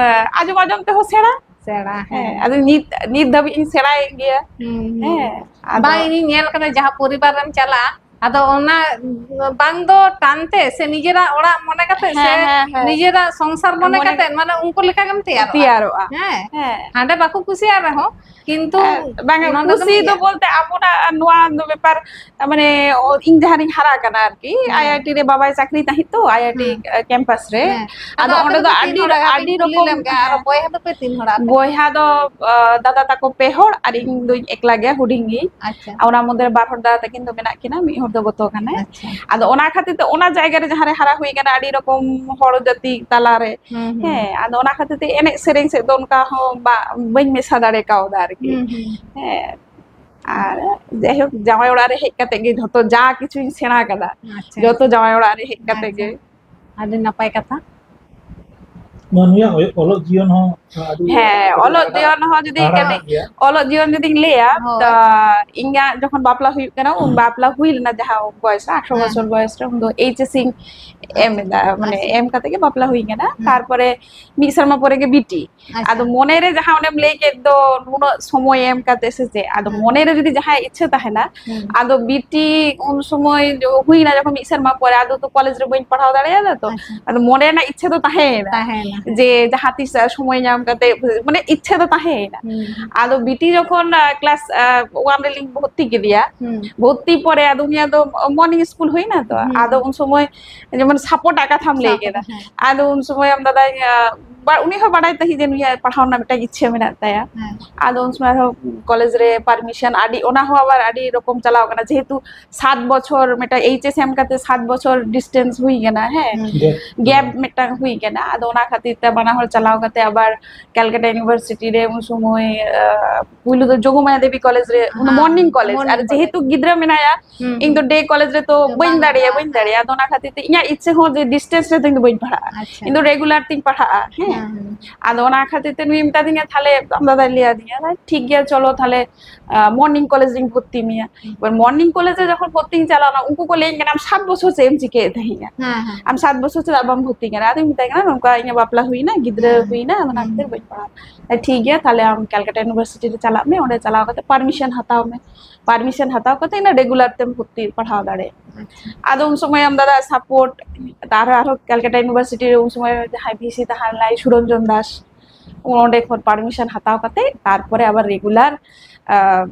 ᱟᱸᱡᱚᱢ ᱟᱸᱡᱚᱢ ᱛᱮᱦᱚᱸ ᱥᱮᱬᱟ᱾ ᱥᱮᱬᱟ, ᱦᱮᱸ᱾ ᱦᱮᱸ, ᱟᱫᱚ ᱱᱤᱛ, ᱱᱤᱛ ᱫᱷᱟᱹᱵᱤᱡ ᱤᱧ ᱥᱮᱬᱟᱭᱮᱫ ᱜᱮᱭᱟ᱾ ᱦᱩᱸ, ᱦᱩᱸ᱾ ᱦᱮᱸ, ᱟᱫᱚ ᱵᱟᱝ, ᱤᱧᱤᱧ ᱧᱮᱞ ᱠᱟᱫᱟ, ᱡᱟᱦᱟᱸ ᱯᱚᱨᱤᱵᱟᱨ ᱨᱮᱢ ᱪᱟᱞᱟᱜᱼᱟ, ᱟᱫᱚ ᱚᱱᱟ ᱵᱟᱝ ᱫᱚ ᱴᱟᱱ ᱛᱮ ᱥᱮ ᱱᱤᱡᱮᱨᱟᱜ ᱚᱲᱟᱜ ᱢᱚᱱᱮ ᱠᱟᱛᱮ ᱥᱮ ᱦᱮᱸ, ᱦᱮᱸ, ᱦᱮᱸ᱾ ᱱᱤᱡᱮᱨᱟᱜ ᱥᱚᱝᱥᱟᱨ ᱢᱚᱱᱮ ᱢᱚᱱᱮ ᱠᱟᱛᱮ, ᱢᱟᱱᱮ ᱩᱱᱠᱩ ᱞᱮᱠᱟ ᱜᱮᱢ ᱛᱮᱭᱟᱨᱚᱜᱼᱟ᱾ ᱛᱮᱭᱟᱨᱚᱜᱼᱟ᱾ ᱦᱮᱸ᱾ ᱦᱮᱸ᱾ ᱦᱟᱸᱰᱮ ᱵᱟᱠᱚ ᱠᱩᱥᱤᱭᱟᱜ ᱨᱮᱦᱚᱸ, ᱠᱤᱱᱛᱩ ᱦᱮᱸ, ᱵᱟᱝᱟ, ᱱᱚᱰᱮ ᱫᱚᱢ ᱠᱩᱥᱤ ᱫᱚ ᱤᱭᱟᱹᱜᱼᱟ᱾ ᱵᱚᱞᱛᱮ ᱟᱵᱚᱱᱟᱜ ᱱᱚᱣᱟ ᱫᱚ ᱵᱮᱯᱟᱨ, ᱢᱟᱱᱮ, ᱚ, ᱤᱧ ᱡᱟᱦᱟᱸ ᱨᱤᱧ ᱦᱟᱨᱟ ᱠᱟᱱᱟ ᱟᱨᱠᱤ, ᱦᱮᱸ᱾ ᱟᱭ ᱟᱭ ᱴᱤ ᱨᱮ ᱵᱟᱵᱟᱭ ᱪᱟᱹᱠᱨᱤ ᱛᱟᱦᱮᱸᱫ ᱛᱚ, ᱟᱭ ᱟᱭ ᱴᱤ ᱦᱮᱸ᱾ ᱠᱮᱢᱯᱟᱥ ᱨᱮ᱾ ᱦᱮᱸ᱾ ᱟᱫᱚ ᱟᱫᱚ ᱟᱯᱮ ᱚᱸᱰᱮ ᱫᱚ ᱫᱚ ᱛᱤᱱ ᱟᱹᱰᱤ, ᱦᱚᱲ ᱟᱹᱰᱤ ᱟᱹᱵᱤᱱ ᱠᱩᱞᱤ ᱨᱚᱠᱚᱢ, ᱞᱮᱢ ᱜᱮ, ᱟᱨ ᱦᱮᱸ᱾ ᱵᱚᱭᱦᱟ ᱫᱚᱯᱮ ᱛᱤᱱ ᱦᱚᱲ ᱟᱯᱮ? ᱵᱚᱭᱦᱟ ᱫᱚ, ᱟ, ᱫᱟᱫᱟ ᱛᱟᱠᱚ ᱯᱮ ᱦᱚᱲ ᱟᱨ ᱤᱧ ᱫᱚᱧ ᱮᱠᱞᱟ ᱜᱮᱭᱟ, ᱦᱩᱰᱤᱧ ᱜᱤᱧ᱾ ᱟᱪᱪᱷᱟ᱾ ᱟᱨ ᱚᱱᱟ ᱢᱚᱫᱽᱫᱷᱮ ᱨᱮ ᱵᱟᱨ ᱦᱚᱲ ᱫᱟᱫᱟ ᱛᱟᱹᱠᱤᱱ ᱫᱚ ᱢᱮᱱᱟᱜ ᱠᱤᱱᱟ, ᱢᱤᱫ ᱦᱚᱲ ᱫᱚ ᱜᱚᱛᱚ ᱠᱟᱱᱟᱭ᱾ ᱟᱪᱪᱷᱟ᱾ ᱟᱫᱚ ᱚᱱᱟ ᱠᱷᱟᱹᱛᱤᱨ ᱛᱮ ᱚᱱᱟ ᱡᱟᱭᱜᱟ ᱨᱮ ᱡᱟᱦᱟᱸ ᱨᱮ ᱦᱟᱨᱟ ᱦᱩᱭ ᱠᱟᱱᱟ, ᱟᱹᱰᱤ ᱨᱚᱠᱚᱢ ᱦᱚᱲ ᱡᱟᱹᱛᱤ ᱛᱟᱞᱟ ᱨᱮ᱾ ᱦᱩᱸ, ᱦᱩᱸ᱾ ᱦᱮᱸ, ᱟᱫᱚ ᱚᱱᱟ ᱠᱷᱟᱹᱛᱤᱨ ᱛᱮ ᱮᱱᱮᱡ ᱥᱮᱨᱮᱧ ᱥᱮᱫ ᱫᱚ ᱚᱱᱠᱟ ᱦᱚᱸ ᱵᱟ-, ᱵᱟᱹᱧ ᱢᱮᱥᱟ ᱫᱟᱲᱮ ᱠᱟᱣᱫᱟ ᱟᱨᱠᱤ᱾ ᱦᱩᱸ, ᱦᱩᱸ᱾ ᱦᱮᱸ, ᱟᱨ ᱡᱟᱭᱦᱳᱠ, ᱡᱟᱶᱟᱭ ᱚᱲᱟᱜ ᱨᱮ ᱦᱮᱡ ᱠᱟᱛᱮ ᱜᱮ ᱡᱷᱚᱛᱚ ᱡᱟ ᱠᱤᱪᱷᱩᱧ ᱥᱮᱬᱟ ᱠᱟᱫᱟ, ᱟᱪᱪᱷᱟ, ᱡᱚᱛᱚ ᱟᱪᱪᱷᱟ᱾ ᱡᱟᱶᱟᱭ ᱚᱲᱟᱜ ᱨᱮ ᱦᱮᱡ ᱠᱟᱛᱮ ᱟᱪᱪᱷᱟ᱾ ᱜᱮ᱾ ᱟᱹᱰᱤ ᱱᱟᱯᱟᱭ ᱠᱟᱛᱷᱟ᱾ ᱱᱚᱣᱟ ᱱᱩᱭᱟᱜ ᱚᱞᱚᱜ ᱡᱤᱭᱚᱱ ᱦᱚᱸ ᱟᱹᱰᱤ, ᱦᱮᱸ, ᱟᱹᱰᱤ ᱚᱞᱚᱜ ᱦᱟᱦᱟᱲᱟ, ᱡᱤᱭᱚᱱ ᱦᱚᱸ ᱡᱩᱫᱤ ᱦᱟᱦᱟᱲᱟᱜ ᱠᱟᱹᱴᱤᱡ, ᱜᱮᱭᱟ᱾ ᱚᱞᱚᱜ ᱡᱤᱭᱚᱱ ᱡᱩᱫᱤᱧ ᱞᱟᱹᱭᱟ, ᱦᱳᱭ᱾ ᱛᱚ ᱤᱧᱟᱹᱜ ᱡᱚᱠᱷᱚᱱ ᱵᱟᱯᱞᱟ ᱦᱩᱭᱩᱜ ᱠᱟᱱᱟ, ᱩᱱ ᱵᱟᱯᱞᱟ ᱦᱩᱭ ᱞᱮᱱᱟ, ᱡᱟᱦᱟᱸ ᱵᱚᱭᱮᱥ, ᱟᱴᱷᱨᱚ ᱦᱮᱸ᱾ ᱵᱚᱪᱷᱚᱨ ᱵᱚᱭᱮᱥ ᱨᱮ, ᱩᱱ ᱫᱚ ᱮᱭᱤᱪ ᱮᱥ ᱤᱧ ᱮᱢ ᱟᱪᱪᱷᱟ, ᱮᱫᱟ, ᱢᱟᱱᱮ, ᱟᱪᱪᱷᱟ᱾ ᱮᱢ ᱠᱟᱛᱮ ᱜᱮ ᱵᱟᱯᱞᱟ ᱦᱩᱭ ᱠᱟᱱᱟ᱾ ᱦᱮᱸ᱾ ᱛᱟᱨᱯᱚᱨᱮ ᱢᱤᱫ ᱥᱮᱨᱢᱟ ᱯᱚᱨᱮ ᱜᱮ ᱵᱤᱴᱤ᱾ ᱟᱪᱪᱷᱟ᱾ ᱟᱫᱚ ᱢᱚᱱᱮ ᱨᱮ ᱡᱟᱦᱟᱸ ᱚᱱᱮᱢ ᱞᱟᱹᱭ ᱠᱮᱫ ᱫᱚ, ᱱᱩᱱᱟᱹᱜ ᱥᱚᱢᱚᱭ ᱮᱢ ᱠᱟᱛᱮ ᱥᱮ ᱪᱮᱫ, ᱟᱫᱚ ᱦᱮᱸ᱾ ᱢᱚᱱᱮ ᱨᱮ ᱡᱩᱫᱤ ᱡᱟᱦᱟᱸᱭᱟᱜ ᱤᱪᱪᱷᱟᱹ ᱛᱟᱦᱮᱱᱟ, ᱦᱩᱸ᱾ ᱟᱫᱚ ᱵᱤᱴᱤ ᱩᱱ ᱥᱚᱢᱚᱭ ᱡᱚ-, ᱦᱩᱭᱱᱟ ᱡᱚᱠᱷᱚᱱ ᱢᱤᱫ ᱥᱮᱨᱢᱟ ᱯᱚᱨᱮ, ᱟᱫᱚ ᱛᱚ ᱠᱚᱞᱮᱡᱽ ᱨᱮ ᱵᱟᱹᱧ ᱯᱟᱲᱦᱟᱣ ᱫᱟᱲᱮᱭᱟᱫᱟ ᱛᱚ, ᱟᱪᱪᱷᱟ᱾ ᱟᱫᱚ ᱢᱚᱱᱮ ᱨᱮᱱᱟᱜ ᱤᱪᱪᱷᱟᱹ ᱫᱚ ᱛᱟᱦᱮᱸᱭᱮᱱᱟ᱾ ᱛᱟᱦᱮᱸᱭᱮᱱᱟ, ᱦᱮᱸ᱾ ᱡᱮ ᱡᱟᱦᱟᱸ ᱛᱤᱥ ᱥᱚᱢᱚᱭ ᱧᱟᱢ ᱠᱟᱛᱮ, ᱢᱟᱱᱮ, ᱤᱪᱪᱷᱟᱹ ᱫᱚ ᱛᱟᱦᱮᱸᱭᱮᱱᱟ᱾ ᱦᱩᱸ, ᱦᱩᱸ᱾ ᱟᱫᱚ ᱵᱤᱴᱤ ᱡᱚᱠᱷᱚᱱ, ᱟ, ᱠᱞᱟᱥ, ᱟ, ᱳᱣᱟᱱ ᱨᱮᱞᱤᱧ ᱵᱷᱚᱨᱛᱤ ᱠᱮᱫᱮᱭᱟ, ᱦᱩᱸ᱾ ᱵᱷᱚᱨᱛᱤ ᱯᱚᱨᱮ ᱟᱫᱚ ᱩᱱᱤᱭᱟᱜ ᱫᱚ ᱢᱚᱨᱱᱤᱝ ᱥᱠᱩᱞ ᱦᱩᱭᱱᱟ ᱛᱚ, ᱦᱩᱸ, ᱟᱫᱚ ᱦᱩᱸ᱾ ᱩᱱ ᱥᱚᱢᱚᱭ ᱡᱮᱢᱚᱱ ᱥᱟᱯᱳᱨᱴ ᱟᱜ ᱠᱟᱛᱷᱟᱢ ᱞᱟᱹᱭ ᱥᱟᱯᱳᱨᱴ, ᱠᱮᱫᱟ, ᱦᱮᱸ᱾ ᱟᱫᱚ ᱩᱱ ᱥᱚᱢᱚᱭ ᱟᱢ ᱫᱟᱫᱟᱭ, ᱟ, ᱵᱟ- ᱩᱱᱤ ᱦᱚᱸ ᱵᱟᱰᱟᱭ ᱛᱟᱦᱮᱸᱫ ᱡᱮ ᱱᱩᱭᱟᱜ ᱯᱟᱲᱦᱟᱣ ᱨᱮᱱᱟᱜ ᱢᱤᱫᱴᱟᱝ ᱤᱪᱪᱷᱟᱹ ᱢᱮᱱᱟᱜ ᱛᱟᱭᱟ᱾ ᱦᱮᱸ᱾ ᱟᱫᱚ ᱩᱱ ᱥᱚᱢᱚᱭ ᱟᱨᱦᱚᱸ ᱠᱚᱞᱮᱡᱽ ᱨᱮ ᱯᱟᱨᱢᱤᱥᱚᱱ ᱟᱹᱰᱤ, ᱚᱱᱟ ᱦᱚᱸ ᱟᱵᱟᱨ ᱟᱹᱰᱤ ᱨᱚᱠᱚᱢ ᱪᱟᱞᱟᱣ ᱠᱟᱱᱟ, ᱡᱮᱦᱮᱛᱩ ᱥᱟᱛ ᱵᱚᱪᱷᱚᱨ ᱢᱤᱫᱴᱟᱝ ᱮᱭᱤᱪ ᱮᱥ ᱮᱢ ᱠᱟᱛᱮ ᱥᱟᱛ ᱵᱚᱪᱷᱚᱨ ᱰᱤᱥᱴᱮᱱᱥ ᱦᱩᱭ ᱠᱟᱱᱟ᱾ ᱦᱮᱸ, ᱦᱩᱸ᱾ ᱜᱮᱯ᱾ ᱜᱮᱯ ᱢᱤᱫᱴᱟᱝ ᱦᱩᱭ ᱠᱟᱱᱟ᱾ ᱟᱫᱚ ᱚᱱᱟ ᱠᱷᱟᱹᱛᱤᱨ ᱛᱮ ᱵᱟᱱᱟ ᱦᱚᱲ ᱪᱟᱞᱟᱣ ᱠᱟᱛᱮ ᱟᱵᱟᱨ ᱠᱮᱞᱠᱟᱴᱟ ᱤᱭᱩᱱᱤᱵᱷᱟᱨᱥᱤᱴᱤ ᱨᱮ ᱩᱱ ᱥᱚᱢᱚᱭ, ᱟᱸ, ᱯᱩᱭᱞᱩ ᱫᱚ ᱡᱳᱜᱚᱢᱟᱭᱟ ᱫᱮᱵᱤ ᱠᱚᱞᱮᱡᱽ ᱨᱮ, ᱦᱮᱸ, ᱢᱚᱨᱱᱤᱝ ᱠᱚᱞᱮᱡᱽ, morning ᱟᱨ ᱡᱮᱦᱮᱛᱩ ᱜᱤᱫᱽᱨᱟᱹ ᱢᱮᱱᱟᱭᱟ, ᱦᱩᱸ, ᱤᱧ ᱫᱚ ᱰᱮ ᱠᱚᱞᱮᱡᱽ ᱨᱮ ᱛᱚ ᱛᱚ ᱵᱟᱹᱧ ᱵᱟᱝ ᱫᱟᱲᱮᱭᱟᱜᱼᱟ, ᱜᱟᱱᱚᱜᱼᱟ᱾ ᱵᱟᱹᱧ ᱫᱟᱲᱮᱭᱟᱜᱼᱟ᱾ ᱟᱫᱚ ᱚᱱᱟ ᱠᱷᱟᱹᱛᱤᱨ ᱛᱮ ᱤᱧᱟᱹᱜ ᱤᱪᱪᱷᱟᱹ ᱦᱚᱸ ᱡᱮ ᱰᱤᱥᱴᱮᱱᱥ ᱨᱮᱫᱚ ᱤᱧ ᱫᱚ ᱵᱟᱹᱧ ᱯᱟᱲᱦᱟᱜᱼᱟ᱾ ᱟᱪᱪᱷᱟ᱾ ᱤᱧ ᱫᱚ ᱨᱮᱜᱩᱞᱟᱨ ᱛᱤᱧ ᱯᱟᱲᱦᱟᱜᱼᱟ᱾ ᱦᱮᱸ᱾ ᱦᱮᱸ, ᱦᱮᱸ᱾ ᱟᱫᱚ ᱚᱱᱟ ᱠᱷᱟᱹᱛᱤᱨ ᱛᱮ ᱱᱩᱭᱮ ᱢᱮᱛᱟ ᱫᱤᱧᱟ, ᱛᱟᱦᱞᱮ ᱟᱢ ᱫᱟᱫᱟᱭ ᱞᱟᱹᱭ ᱟᱫᱤᱧᱟ, ᱴᱷᱤᱠ ᱜᱮᱭᱟ, ᱪᱚᱞᱚ ᱛᱟᱦᱞᱮ, ᱟᱸ, ᱢᱚᱨᱱᱤᱝ ᱠᱚᱞᱮᱡᱽ ᱨᱤᱧ ᱵᱷᱚᱨᱛᱤ ᱢᱮᱭᱟ᱾ ᱦᱩᱸ᱾ ᱮᱵᱟᱨ ᱢᱚᱨᱱᱤᱝ ᱠᱚᱞᱮᱡᱽ ᱨᱮ ᱡᱚᱠᱷᱚᱱ ᱵᱷᱚᱨᱛᱤᱧ ᱪᱟᱞᱟᱣᱱᱟ, ᱩᱱᱠᱩ ᱠᱚ ᱞᱟᱹᱭᱟᱹᱧ ᱠᱟᱱᱟ, "ᱟᱢ ᱥᱟᱛ ᱵᱚᱪᱷᱚᱨ ᱪᱮᱫ ᱮᱢ ᱪᱤᱠᱟᱹᱭᱮᱫ ᱛᱟᱦᱮᱸᱫᱼᱟ? ᱦᱮᱸ, ᱦᱮᱸ᱾ ᱟᱢ ᱥᱟᱛ ᱵᱚᱪᱷᱚᱨ ᱪᱮᱫᱟᱜ ᱵᱟᱢ ᱵᱷᱚᱨᱛᱤ ᱠᱟᱱᱟ?" ᱟᱫᱚᱧ ᱢᱮᱛᱟᱭ ᱠᱟᱱᱟ, "ᱱᱚᱝᱠᱟ ᱤᱧᱟᱹᱜ ᱵᱟᱯᱞᱟ ᱦᱩᱭᱱᱟ, ᱜᱤᱫᱽᱨᱟᱹ ᱦᱮᱸ᱾ ᱦᱩᱭᱱᱟ, ᱟᱫᱚ ᱚᱱᱟ ᱦᱩᱸ᱾ ᱠᱷᱟᱹᱛᱤᱨ ᱵᱟᱹᱧ ᱯᱟᱲᱦᱟᱜᱼᱟ᱾" "ᱴᱷᱤᱠ ᱜᱮᱭᱟ, ᱛᱟᱦᱞᱮ ᱟᱢ ᱠᱮᱞᱠᱟᱴᱟ ᱤᱭᱩᱱᱤᱵᱷᱟᱨᱥᱤᱴᱤ ᱨᱮ ᱪᱟᱞᱟᱜ ᱢᱮ, ᱚᱸᱰᱮ ᱪᱟᱞᱟᱣ ᱠᱟᱛᱮ ᱯᱟᱨᱢᱤᱥᱚᱱ ᱦᱟᱛᱟᱣ ᱢᱮ, ᱯᱟᱨᱢᱤᱥᱚᱱ ᱦᱟᱛᱟᱣ ᱠᱟᱛᱮ ᱤᱱᱟᱹ ᱨᱮᱜᱩᱞᱟᱨ ᱛᱮᱢ ᱵᱷᱚᱨᱛᱤ ᱯᱟᱲᱦᱟᱣ ᱫᱟᱲᱮᱭᱟᱜᱼᱟ᱾" ᱟᱪᱪᱷᱟ᱾ ᱟᱫᱚ ᱩᱱ ᱥᱚᱢᱚᱭ ᱟᱢ ᱫᱟᱫᱟ ᱥᱟᱯᱳᱨᱴ, ᱟᱨᱦᱚᱸ, ᱟᱨᱦᱚᱸ ᱠᱮᱞᱠᱟᱴᱟ ᱤᱭᱩᱱᱤᱵᱷᱟᱨᱥᱤᱴᱤ ᱨᱮ ᱩᱱ ᱥᱚᱢᱚᱭ ᱡᱟᱦᱟᱸᱭ ᱵᱷᱤᱥᱤ ᱛᱟᱦᱮᱸ ᱞᱮᱱᱟᱭ ᱥᱩᱨᱚᱧᱡᱚᱱ ᱫᱟᱥ, ᱚᱸᱰᱮ ᱠᱷᱚᱱ ᱯᱟᱨᱢᱤᱥᱚᱱ ᱦᱟᱛᱟᱣ ᱠᱟᱛᱮ ᱛᱟᱨᱯᱚᱨᱮ ᱟᱵᱟᱨ ᱨᱮᱜᱩᱞᱟᱨ, ᱟᱸ,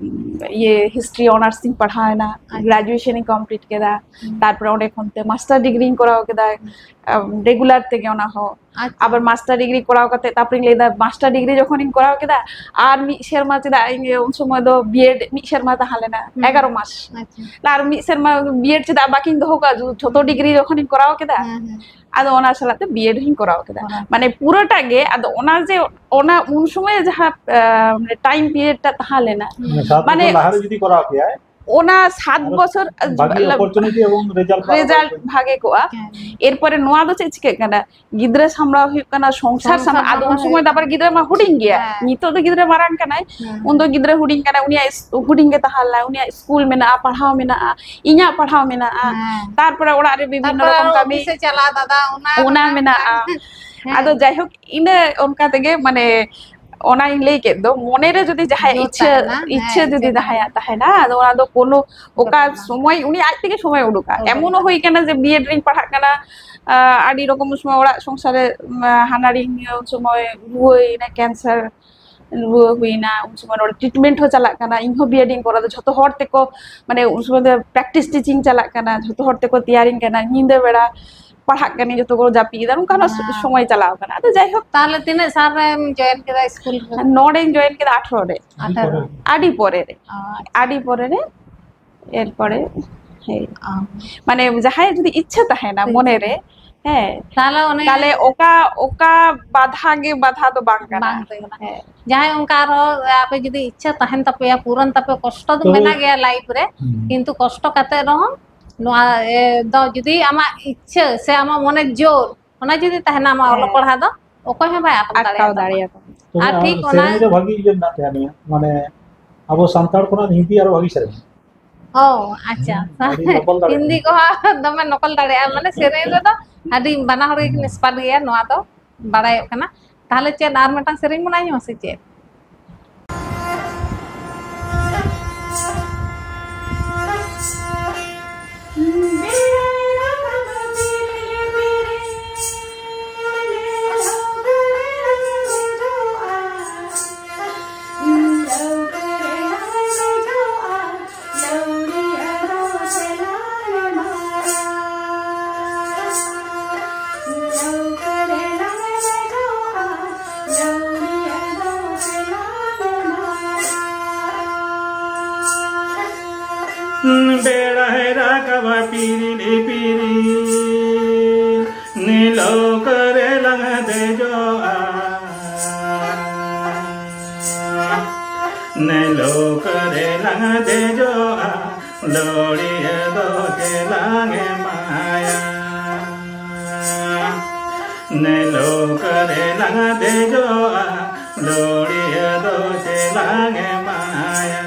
ᱤᱭᱟᱹ, ᱦᱤᱥᱴᱨᱤ ᱚᱱᱟᱨᱥ ᱤᱧ ᱯᱟᱲᱦᱟᱣ ᱮᱱᱟ, ᱟᱪᱪᱷᱟ᱾ ᱜᱨᱟᱡᱩᱭᱮᱥᱚᱱ ᱤᱧ ᱠᱚᱢᱯᱞᱤᱴ ᱠᱮᱫᱟ᱾ ᱦᱩᱸ᱾ ᱛᱟᱨᱯᱚᱨᱮ ᱚᱸᱰᱮ ᱠᱷᱚᱱ ᱛᱮ ᱢᱟᱥᱴᱟᱨ ᱰᱤᱜᱽᱨᱤᱧ ᱠᱚᱨᱟᱣ ᱠᱮᱫᱟ, ᱟᱸ, ᱨᱮᱜᱩᱞᱟᱨ ᱛᱮᱜᱮ ᱚᱱᱟ ᱦᱚᱸ᱾ ᱟᱪᱪᱷᱟ᱾ ᱟᱵᱟᱨ ᱢᱟᱥᱴᱟᱨ ᱰᱤᱜᱽᱨᱤ ᱠᱚᱨᱟᱣ ᱠᱟᱛᱮ ᱛᱟᱨᱯᱚᱨᱮᱧ ᱞᱟᱹᱭᱫᱟ, ᱢᱟᱥᱴᱟᱨ ᱰᱤᱜᱽᱨᱤ ᱡᱚᱠᱷᱚᱱᱤᱧ ᱠᱚᱨᱟᱣ ᱠᱮᱫᱟ, ᱟᱨ ᱢᱤᱫ ᱥᱮᱨᱢᱟ ᱪᱮᱫᱟᱜ ᱤᱧ ᱩᱱ ᱥᱚᱢᱚᱭ ᱫᱚ ᱵᱤᱭᱮᱰ ᱢᱤᱫ ᱥᱮᱨᱢᱟ ᱛᱟᱦᱮᱸ ᱞᱮᱱᱟ, ᱦᱩᱸ᱾ ᱮᱜᱟᱨᱚ ᱢᱟᱥ᱾ ᱟᱪᱪᱷᱟ᱾ ᱟᱨ ᱢᱤᱫ ᱥᱮᱨᱢᱟ ᱵᱤᱭᱮᱰ ᱪᱮᱫᱟᱜ ᱵᱟᱹᱠᱤᱧ ᱫᱚᱦᱚ ᱠᱟᱜᱼᱟ, ᱡᱚᱛᱚ ᱰᱤᱜᱽᱨᱤ ᱡᱚᱠᱷᱚᱱᱤᱧ ᱠᱚᱨᱟᱣ ᱠᱮᱫᱟ, ᱦᱮᱸ, ᱦᱮᱸ᱾ ᱟᱫᱚ ᱚᱱᱟ ᱥᱟᱞᱟᱜ ᱛᱮ ᱵᱤᱭᱮᱰ ᱦᱚᱸᱧ ᱠᱚᱨᱟᱣ ᱠᱮᱫᱟ᱾ ᱠᱚᱨᱟᱣ᱾ ᱢᱟᱱᱮ ᱯᱩᱨᱟᱹᱴᱟ ᱜᱮ, ᱟᱫᱚ ᱚᱱᱟ ᱡᱮ ᱚᱱᱟ ᱩᱱ ᱥᱚᱢᱚᱭ ᱡᱟᱦᱟᱸ, ᱟᱸ, ᱢᱟᱱᱮ ᱴᱟᱭᱤᱢ ᱯᱤᱨᱤᱭᱚᱰ ᱴᱟ ᱛᱟᱦᱮᱸ ᱞᱮᱱᱟ, ᱦᱩᱸ᱾ ᱢᱟᱱᱮ ᱥᱟᱛ ᱢᱟᱱᱮ ᱵᱚᱪᱷᱚᱨ ᱞᱟᱦᱟ ᱨᱮ ᱡᱩᱫᱤ ᱠᱚᱨᱟᱣ ᱠᱮᱭᱟᱭ, ᱚᱱᱟ ᱥᱟᱛ ᱟᱨᱚ ᱵᱚᱪᱷᱚᱨ ᱵᱷᱟᱜᱤ ᱞᱟ- ᱚᱯᱚᱨᱪᱩᱱᱤᱴᱤ ᱮᱵᱚᱝ ᱨᱮᱡᱟᱞᱴ ᱵᱷᱟᱜᱮ ᱨᱮᱡᱟᱞᱴ ᱠᱚᱜᱼᱟ᱾ ᱵᱷᱟᱜᱮ ᱠᱚᱜᱼᱟ᱾ ᱦᱮᱸ᱾ ᱮᱨᱯᱚᱨᱮ ᱱᱚᱣᱟ ᱫᱚ ᱪᱮᱫ ᱪᱤᱠᱟᱹᱜ ᱠᱟᱱᱟ, ᱜᱤᱫᱽᱨᱟᱹ ᱥᱟᱢᱵᱲᱟᱣ ᱦᱩᱭᱩᱜ ᱠᱟᱱᱟ, ᱥᱚᱝᱥᱟᱨ ᱥᱚᱝᱥᱟᱨ ᱥᱟᱢᱵᱲᱟᱣ, ᱟᱫᱚ ᱩᱱ ᱥᱟᱢᱵᱲᱟᱣ ᱥᱚᱢᱚᱭ ᱫᱚ ᱦᱩᱭᱩᱜ ᱟᱵᱟᱨ ᱜᱤᱫᱽᱨᱟᱹ ᱢᱟ ᱦᱩᱰᱤᱧ ᱜᱮᱭᱟ, ᱦᱮᱸ᱾ ᱱᱤᱛᱚᱜ ᱫᱚ ᱜᱤᱫᱽᱨᱟᱹ ᱢᱟᱨᱟᱝ ᱠᱟᱱᱟᱭ, ᱦᱮᱸ᱾ ᱩᱱᱫᱚ ᱜᱤᱫᱽᱨᱟᱹ ᱦᱩᱰᱤᱧ ᱠᱟᱱᱟᱭ, ᱩᱱᱤᱭᱟᱜ ᱤᱥ-, ᱦᱩᱰᱤᱧ ᱜᱮ ᱛᱟᱦᱮᱸ ᱞᱮᱱᱟᱭ, ᱩᱱᱤᱭᱟᱜ ᱥᱠᱩᱞ ᱢᱮᱱᱟᱜᱼᱟ, ᱯᱟᱲᱦᱟᱣ ᱢᱮᱱᱟᱜᱼᱟ, ᱤᱧᱟᱜ ᱯᱟᱲᱦᱟᱣ ᱢᱮᱱᱟᱜᱼᱟ, ᱦᱮᱸ᱾ ᱛᱟᱨᱯᱚᱨᱮ ᱚᱲᱟᱜ ᱨᱮ ᱵᱤᱵᱷᱤᱱᱱᱚ ᱛᱟᱨᱯᱚᱨᱮ ᱨᱚᱠᱚᱢ ᱟᱨᱚ ᱠᱟᱹᱢᱤ, ᱚᱯᱷᱤᱥᱮ ᱪᱟᱞᱟᱜᱼᱟ ᱫᱟᱫᱟ, ᱚᱱᱟ ᱚᱱᱟ ᱨᱮᱱᱟᱜ ᱢᱮᱱᱟᱜᱼᱟ᱾ ᱦᱮᱸ᱾ ᱟᱫᱚ ᱡᱟᱭᱦᱳᱠ, ᱤᱱᱟᱹ ᱚᱱᱠᱟ ᱛᱮᱜᱮ, ᱢᱟᱱᱮ, ᱚᱱᱟᱧ ᱞᱟᱹᱭ ᱠᱮᱫ ᱫᱚ, ᱢᱚᱱᱮᱨᱮ ᱡᱩᱫᱤ ᱡᱟᱦᱟᱸᱭᱟᱜ ᱡᱳᱨ ᱤᱪᱪᱷᱟᱹ, ᱛᱟᱦᱮᱱᱟ, ᱦᱮᱸ, ᱤᱪᱪᱷᱟᱹ ᱡᱩᱫᱤ ᱤᱪᱪᱷᱟᱹ ᱡᱟᱦᱟᱸᱭᱟᱜ ᱛᱟᱦᱮᱱᱟ, ᱟᱫᱚ ᱚᱱᱟ ᱫᱚ ᱠᱳᱱᱳ ᱚᱠᱟ ᱵᱟᱝ᱾ ᱥᱚᱢᱚᱭ ᱩᱱᱤ ᱟᱡ ᱛᱮᱜᱮ ᱥᱚᱢᱚᱭ ᱩᱰᱩᱠᱟ᱾ ᱩᱰᱩᱠᱟ᱾ ᱮᱢᱚᱱ ᱦᱚᱸ ᱦᱩᱭ ᱠᱟᱱᱟ ᱡᱮ ᱵᱤᱭᱮᱰ ᱨᱤᱧ ᱯᱟᱲᱦᱟᱜ ᱠᱟᱱᱟ, ᱟᱹᱰᱤ ᱨᱚᱠᱚᱢ ᱥᱚᱢᱚᱭ ᱚᱲᱟᱜ ᱥᱚᱝᱥᱟᱨ ᱨᱮ, ᱦᱟᱱᱟᱨᱤᱧ ᱩᱱ ᱥᱚᱢᱚᱭ ᱨᱩᱣᱟᱹᱭᱮᱱᱟ, ᱠᱮᱱᱥᱟᱨ ᱨᱩᱣᱟᱹ ᱦᱩᱭᱱᱟ, ᱩᱱ ᱥᱚᱢᱚᱭ ᱱᱚᱰᱮ ᱴᱨᱤᱴᱢᱮᱱᱴ ᱦᱚᱸ ᱪᱟᱞᱟᱜ ᱠᱟᱱᱟ, ᱤᱧ ᱦᱚᱸ ᱵᱤᱭᱮᱰ ᱤᱧ ᱠᱚᱨᱟᱣ ᱫᱟ, ᱡᱷᱚᱛᱚ ᱦᱚᱲ ᱛᱮᱠᱚ, ᱢᱟᱱᱮ, ᱩᱱ ᱥᱚᱢᱚᱭ ᱫᱚ ᱯᱨᱮᱠᱴᱤᱥ ᱴᱤᱪᱤᱝ ᱪᱟᱞᱟᱜ ᱠᱟᱱᱟ, ᱡᱷᱚᱛᱚ ᱦᱚᱲ ᱛᱮᱠᱚ ᱛᱮᱭᱟᱨᱤᱧ ᱠᱟᱱᱟ, ᱧᱤᱫᱟᱹ ᱵᱮᱲᱟ ᱯᱟᱲᱦᱟᱜ ᱠᱟᱹᱱᱟᱹᱧ, ᱡᱚᱛᱚ ᱠᱚ ᱡᱟᱹᱯᱤᱫ ᱮᱫᱟ, ᱚᱱᱠᱟᱱᱟᱜ ᱥᱚ- ᱦᱮᱸ᱾ ᱥᱚᱢᱚᱭ ᱪᱟᱞᱟᱣ ᱠᱟᱱᱟ᱾ ᱟᱫᱚ ᱡᱟᱭᱦᱳᱠ, ᱛᱟᱦᱞᱮ ᱛᱤᱱᱟᱹᱜ ᱥᱟᱞ ᱨᱮᱢ ᱡᱚᱭᱮᱱ ᱠᱮᱫᱟ ᱥᱠᱩᱞ ᱨᱮ? ᱱᱚᱰᱮᱧ ᱡᱚᱭᱮᱱ ᱠᱮᱫᱟ ᱟᱴᱷᱨᱚ ᱨᱮ᱾ ᱟᱴᱷᱨᱚ᱾ ᱟᱹᱰᱤ ᱯᱚᱨᱮ ᱨᱮ᱾ ᱟᱪᱪᱷᱟ᱾ ᱟᱹᱰᱤ ᱯᱚᱨᱮ ᱨᱮ, ᱮᱨᱯᱚᱨᱮ, ᱦᱮᱸ᱾ ᱚ᱾ ᱢᱟᱱᱮ ᱡᱟᱦᱟᱸᱭ ᱡᱩᱫᱤ ᱤᱪᱪᱷᱟᱹ ᱛᱟᱦᱮᱱᱟ ᱦᱮᱸ᱾ ᱢᱚᱱᱮ ᱨᱮ, ᱦᱮᱸ, ᱛᱟᱦᱞᱮ ᱚᱱᱮ ᱛᱟᱦᱞᱮ ᱚᱠᱟ, ᱚᱠᱟ ᱵᱟᱫᱷᱟ ᱜᱮ ᱵᱟᱫᱷᱟ ᱫᱚ ᱵᱟᱝ ᱠᱟᱱᱟ᱾ ᱵᱟᱝ ᱛᱟᱦᱮᱸ ᱠᱟᱱᱟ᱾ ᱦᱮᱸ᱾ ᱡᱟᱦᱟᱸᱭ ᱚᱱᱠᱟ ᱟᱨᱦᱚᱸ ᱟᱯᱮ ᱡᱩᱫᱤ ᱤᱪᱪᱷᱟᱹ ᱛᱟᱦᱮᱱ ᱛᱟᱯᱮᱭᱟ, ᱯᱩᱨᱚᱱ ᱛᱟᱯᱮ, ᱠᱚᱥᱴᱚ ᱫᱚ ᱛᱚ ᱢᱮᱱᱟᱜ ᱜᱮᱭᱟ ᱞᱟᱭᱤᱯᱷ ᱨᱮ, ᱦᱩᱸ᱾ ᱠᱤᱱᱛᱩ ᱠᱚᱥᱴᱚ ᱠᱟᱛᱮ ᱨᱮᱦᱚᱸ ᱱᱚᱣᱟ, ᱮ, ᱫᱚ ᱡᱩᱫᱤ ᱟᱢᱟᱜ ᱤᱪᱪᱷᱟᱹ ᱥᱮ ᱟᱢᱟᱜ ᱢᱚᱱᱮ ᱡᱳᱨ, ᱚᱱᱟ ᱡᱩᱫᱤ ᱛᱟᱦᱮᱱᱟ ᱟᱢᱟᱜ ᱦᱮᱸ᱾ ᱚᱞᱚᱜ ᱯᱟᱲᱦᱟᱜ ᱫᱚ, ᱚᱠᱚᱭ ᱦᱚᱸ ᱵᱟᱭ ᱟᱴᱚᱠ ᱟᱴᱠᱟᱣ ᱫᱟᱲᱮᱭᱟᱛᱟᱢᱟ᱾ ᱫᱟᱲᱮᱭᱟᱛᱟᱢᱟ᱾ ᱛᱚᱵᱮ ᱟᱨ ᱟᱨ ᱴᱷᱤᱠ ᱚᱱᱟ ᱥᱮᱨᱮᱧ ᱨᱮ ᱵᱷᱟᱜᱤ ᱤᱭᱟᱹ ᱢᱮᱱᱟᱜ ᱛᱟᱭᱟ ᱱᱤᱭᱟᱹ, ᱢᱟᱱᱮ ᱟᱵᱚ ᱥᱟᱱᱛᱟᱲ ᱠᱷᱚᱱᱟᱜ ᱦᱤᱱᱫᱤ ᱟᱨᱚ ᱵᱷᱟᱜᱤ ᱥᱮᱨᱮᱧ᱾ ᱚ, ᱟᱪᱪᱷᱟ᱾ ᱦᱩᱸ, ᱟᱹᱰᱤ ᱱᱚᱠᱚᱞ ᱫᱟᱲᱮᱭᱟᱜ ᱦᱤᱱᱫᱤ ᱠᱟᱱᱟ᱾ ᱠᱚᱦᱚᱸ ᱫᱚᱢᱮ ᱱᱚᱠᱚᱞ ᱫᱟᱲᱮᱭᱟᱜᱼᱟ, ᱢᱟᱱᱮ ᱥᱮᱨᱮᱧ ᱨᱮᱫᱚ ᱟᱹᱰᱤ ᱵᱟᱱᱟ ᱦᱚᱲ ᱜᱮᱠᱤᱱ ᱦᱩᱸ᱾ ᱮᱠᱥᱯᱟᱨᱴ ᱜᱮᱭᱟ, ᱱᱚᱣᱟ ᱫᱚ ᱵᱟᱲᱟᱭᱚᱜ ᱠᱟᱱᱟ᱾ ᱛᱟᱦᱞᱮ ᱪᱮᱫ ᱟᱨ ᱢᱤᱫᱴᱟᱝ ᱥᱮᱨᱮᱧ ᱵᱚᱱ ᱟᱸᱡᱚᱢᱟ ᱥᱮ ᱪᱮᱫ? ᱵᱮᱲᱟᱭ ᱨᱟᱠᱟᱵᱟ ᱯᱤᱨᱤᱞ ᱯᱤᱨᱤᱞ, ᱱᱤᱞᱟᱹᱣᱠᱟᱹ ᱨᱮ ᱞᱟᱝ ᱫᱮᱡᱚᱜᱼᱟ᱾ ᱱᱤᱞᱟᱹᱣᱠᱟᱹ ᱨᱮ ᱞᱟᱝ ᱫᱮᱡᱚᱜᱼᱟ, ᱞᱟᱹᱣᱲᱤᱭᱟᱹ ᱫᱚ ᱪᱮᱞᱟᱝ ᱮᱢᱟᱭᱟ᱾ ᱱᱤᱞᱟᱹᱣᱠᱟᱹ ᱨᱮ ᱞᱟᱝ ᱫᱮᱡᱚᱜᱼᱟ, ᱞᱟᱹᱣᱲᱤᱭᱟᱹ ᱫᱚ ᱪᱮᱞᱟᱝ ᱮᱢᱟᱭᱟ᱾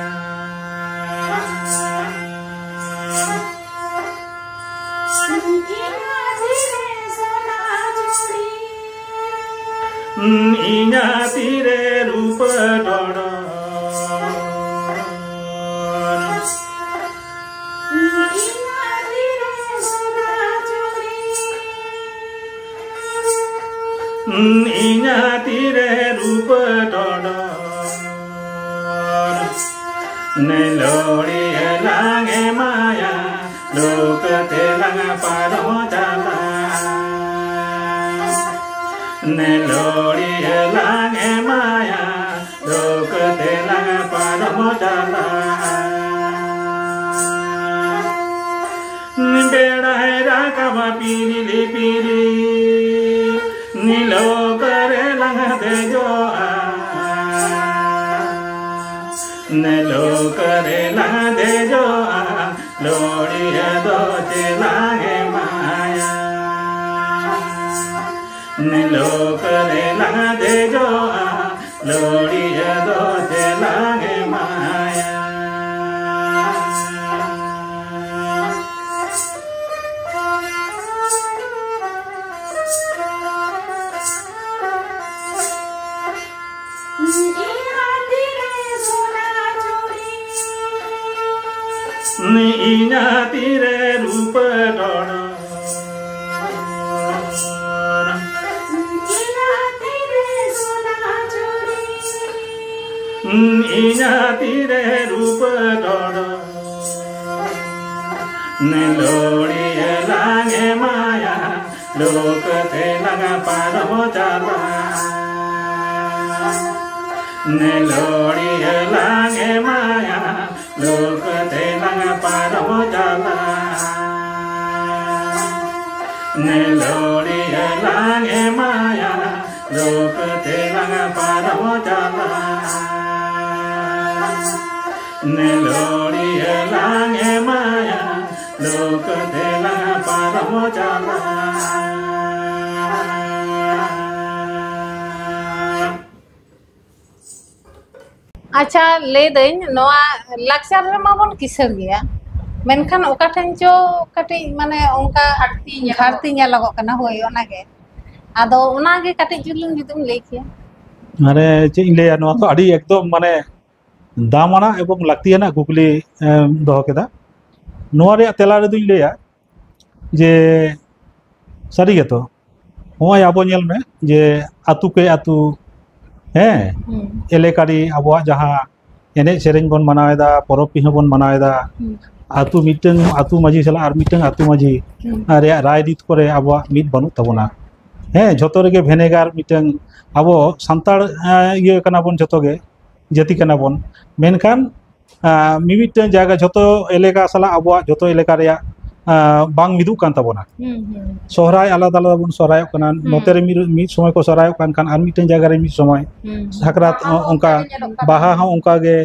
ᱤᱧᱟᱹᱜ ᱛᱤᱨᱮ ᱨᱩᱯᱟᱹ ᱴᱚᱰᱚᱨ᱾ ᱤᱧᱟᱹᱜ ᱛᱤᱨᱮ ᱨᱩᱯᱟᱹ ᱴᱚᱰᱚᱨ᱾ ᱱᱮᱞᱳᱲᱤᱭᱟᱹ ᱞᱟᱝ ᱮᱢᱟᱭᱟ, ᱞᱟᱹᱣᱠᱟᱹ ᱛᱮᱞᱟᱝ ᱯᱟᱨᱚᱢ ᱪᱟᱞᱟᱜᱼᱟ᱾ ᱞᱚᱲᱤᱭᱟᱹ ᱞᱟᱝ ᱮᱢᱟᱭᱟ, ᱞᱳᱠ ᱛᱮᱞᱟᱝ ᱯᱟᱨᱚᱢ ᱪᱟᱞᱟᱜᱼᱟ᱾ ᱵᱮᱲᱟᱭ ᱨᱟᱠᱟᱵᱟ ᱯᱤᱨᱤᱞ ᱯᱤᱨᱤᱞ, ᱞᱳᱠ ᱨᱮᱞᱟᱝ ᱫᱮᱡᱚᱜᱼᱟ᱾ ᱞᱳᱠ ᱨᱮᱞᱟᱝ ᱫᱮᱡᱚᱜᱼᱟ, ᱞᱚᱲᱤᱭᱟᱹ ᱫᱚ ᱪᱮᱞᱟᱝ ᱮᱢᱟᱭᱟ᱾ ᱞᱳᱠ ᱨᱮᱞᱟᱝ ᱫᱮᱡᱚᱜᱼᱟ, ᱞᱚᱲᱤᱭᱟᱹ ᱫᱚ ᱪᱮᱞᱟᱝ ᱮᱢᱟᱭᱟ᱾ ᱤᱧᱟᱹᱜ ᱛᱤᱨᱮ ᱨᱩᱯᱟᱹ ᱰᱚᱰᱚᱨ᱾ ᱤᱧᱟᱹᱜ ᱛᱤᱨᱮ ᱨᱩᱯᱟᱹ ᱰᱚᱰᱚᱨ᱾ ᱞᱚᱲᱤᱭᱟᱹ ᱞᱟᱝ ᱮᱢᱟᱭᱟ, ᱞᱳᱠ ᱛᱮᱞᱟᱝ ᱯᱟᱨᱚᱢ ᱪᱟᱞᱟᱜᱼᱟ᱾ ᱞᱚᱲᱤᱭᱟᱹ ᱞᱟᱝ ᱮᱢᱟᱭᱟ, ᱞᱳᱠ ᱛᱮᱞᱟᱝ ᱯᱟᱨᱚᱢ ᱪᱟᱞᱟᱜᱼᱟ᱾ ᱞᱚᱲᱤᱭᱟᱹ ᱞᱟᱝ ᱮᱢᱟᱭᱟ, ᱞᱳᱠ ᱛᱮᱞᱟᱝ ᱯᱟᱨᱚᱢ ᱪᱟᱞᱟᱜᱼᱟ᱾ ᱞᱚᱲᱤᱭᱟᱹ ᱞᱟᱝ ᱮᱢᱟᱭᱟ, ᱞᱳᱠ ᱛᱮᱞᱟᱝ ᱯᱟᱨᱚᱢ ᱪᱟᱞᱟᱜᱼᱟ᱾ ᱟᱪᱪᱷᱟ, ᱞᱟᱹᱭᱫᱟᱹᱧ, ᱱᱚᱣᱟ ᱞᱟᱠᱪᱟᱨ ᱨᱮᱢᱟ ᱵᱚᱱ ᱠᱤᱥᱟᱹᱬ ᱜᱮᱭᱟ, ᱢᱮᱱᱠᱷᱟᱱ ᱚᱠᱟ ᱴᱷᱮᱱ ᱪᱚ ᱠᱟᱹᱴᱤᱡ, ᱢᱟᱱᱮ, ᱚᱱᱠᱟ ᱜᱷᱟᱴᱛᱤ ᱧᱮᱞᱚᱜᱚᱜ ᱜᱷᱟᱴᱛᱤ ᱧᱮᱞᱚᱜᱚᱜ ᱠᱟᱱᱟ᱾ ᱦᱳᱭ, ᱚᱱᱟᱜᱮ᱾ ᱟᱫᱚ ᱚᱱᱟᱜᱮ ᱠᱟᱹᱴᱤᱡ ᱪᱩᱞᱩᱝ ᱡᱩᱫᱤᱢ ᱞᱟᱹᱭ ᱠᱮᱭᱟ᱾ ᱢᱟᱱᱮ, ᱪᱮᱫ ᱤᱧ ᱞᱟᱹᱭᱟ, ᱱᱚᱣᱟ ᱫᱚ ᱟᱹᱰᱤ ᱮᱠᱫᱚᱢ, ᱢᱟᱱᱮ, ᱫᱟᱢᱟᱱᱟᱜ ᱮᱵᱚᱝ ᱞᱟᱹᱠᱛᱤᱭᱟᱱᱟᱜ ᱠᱩᱠᱞᱤ, ᱮᱢ, ᱫᱚᱦᱚ ᱠᱮᱫᱟ᱾ ᱱᱚᱣᱟ ᱨᱮᱭᱟᱜ ᱛᱮᱞᱟ ᱨᱮᱫᱚᱧ ᱞᱟᱹᱭᱟ ᱡᱮ, ᱥᱟᱹᱨᱤ ᱜᱮᱛᱚ, ᱱᱚᱜᱼᱚᱭ ᱟᱵᱚ ᱧᱮᱞ ᱢᱮ ᱡᱮ ᱟᱹᱛᱩ ᱠᱮ ᱟᱹᱛᱩ, ᱦᱮᱸ, ᱦᱩᱸ᱾ ᱮᱞᱮᱠᱟᱨᱤ ᱟᱵᱚᱣᱟᱜ ᱡᱟᱦᱟᱸ ᱮᱱᱮᱡ ᱥᱮᱨᱮᱧ ᱵᱚᱱ ᱢᱟᱱᱟᱣ ᱮᱫᱟ, ᱯᱚᱨᱚᱵᱽ ᱯᱤᱦᱟᱹ ᱵᱚᱱ ᱢᱟᱱᱟᱣ ᱮᱫᱟ, ᱦᱩᱸ᱾ ᱟᱹᱛᱩ ᱢᱤᱫᱴᱟᱝ ᱟᱹᱛᱩ ᱢᱟᱹᱡᱷᱤ ᱥᱟᱞᱟᱜ ᱟᱨ ᱢᱤᱫᱴᱟᱝ ᱟᱹᱛᱩ ᱢᱟᱹᱡᱷᱤ ᱦᱩᱸ᱾ ᱨᱮᱭᱟᱜ ᱨᱟᱭᱨᱤᱛ ᱠᱚᱨᱮ ᱟᱵᱚᱣᱟᱜ ᱢᱤᱫ ᱵᱟᱹᱱᱩᱜ ᱛᱟᱵᱚᱱᱟ᱾ ᱦᱮᱸ, ᱡᱷᱚᱛᱚ ᱨᱮᱜᱮ ᱵᱷᱮᱱᱮᱜᱟᱨ ᱢᱤᱫᱴᱟᱝ, ᱟᱵᱚ ᱥᱟᱱᱛᱟᱲ ᱮᱸ, ᱤᱭᱟᱹ ᱠᱟᱱᱟ ᱵᱚᱱ, ᱡᱷᱚᱛᱚ ᱜᱮ ᱡᱟᱹᱛᱤ ᱠᱟᱱᱟ ᱵᱚᱱ, ᱢᱮᱱᱠᱷᱟᱱ ᱟᱸ, ᱢᱤᱢᱤᱫᱴᱟᱝ ᱡᱟᱭᱜᱟ, ᱡᱷᱚᱛᱚ ᱮᱞᱟᱠᱟ ᱥᱟᱞᱟᱜ ᱟᱵᱚᱣᱟᱜ ᱡᱷᱚᱛᱚ ᱮᱞᱟᱠᱟ ᱨᱮᱭᱟᱜ ᱟᱸ, ᱵᱟᱝ ᱢᱤᱫᱚᱜ ᱠᱟᱱ ᱛᱟᱵᱚᱱᱟ᱾ ᱦᱩᱸ, ᱦᱩᱸ᱾ ᱥᱚᱦᱨᱟᱭ ᱟᱞᱟᱫᱟ ᱟᱞᱟᱫᱟ ᱵᱚᱱ ᱥᱚᱦᱨᱟᱭᱚᱜ ᱠᱟᱱᱟ, ᱦᱩᱸ᱾ ᱱᱚᱛᱮ ᱨᱮ ᱢᱤᱫ, ᱢᱤᱫ ᱥᱚᱢᱚᱭ ᱠᱚ ᱥᱚᱦᱨᱟᱭᱚᱜ ᱠᱟᱱ ᱠᱷᱟᱱ ᱟᱨ ᱢᱤᱫᱴᱟᱝ ᱡᱟᱭᱜᱟ ᱨᱮ ᱢᱤᱫ ᱥᱚᱢᱚᱭ᱾ ᱦᱩᱸ᱾ ᱥᱟᱠᱨᱟᱛ ᱦᱚᱸ ᱚᱱᱠᱟ, ᱧᱮᱞᱚᱜ ᱠᱟᱱᱟ᱾ ᱵᱟᱦᱟ ᱦᱚᱸ ᱚᱱᱠᱟ ᱜᱮ,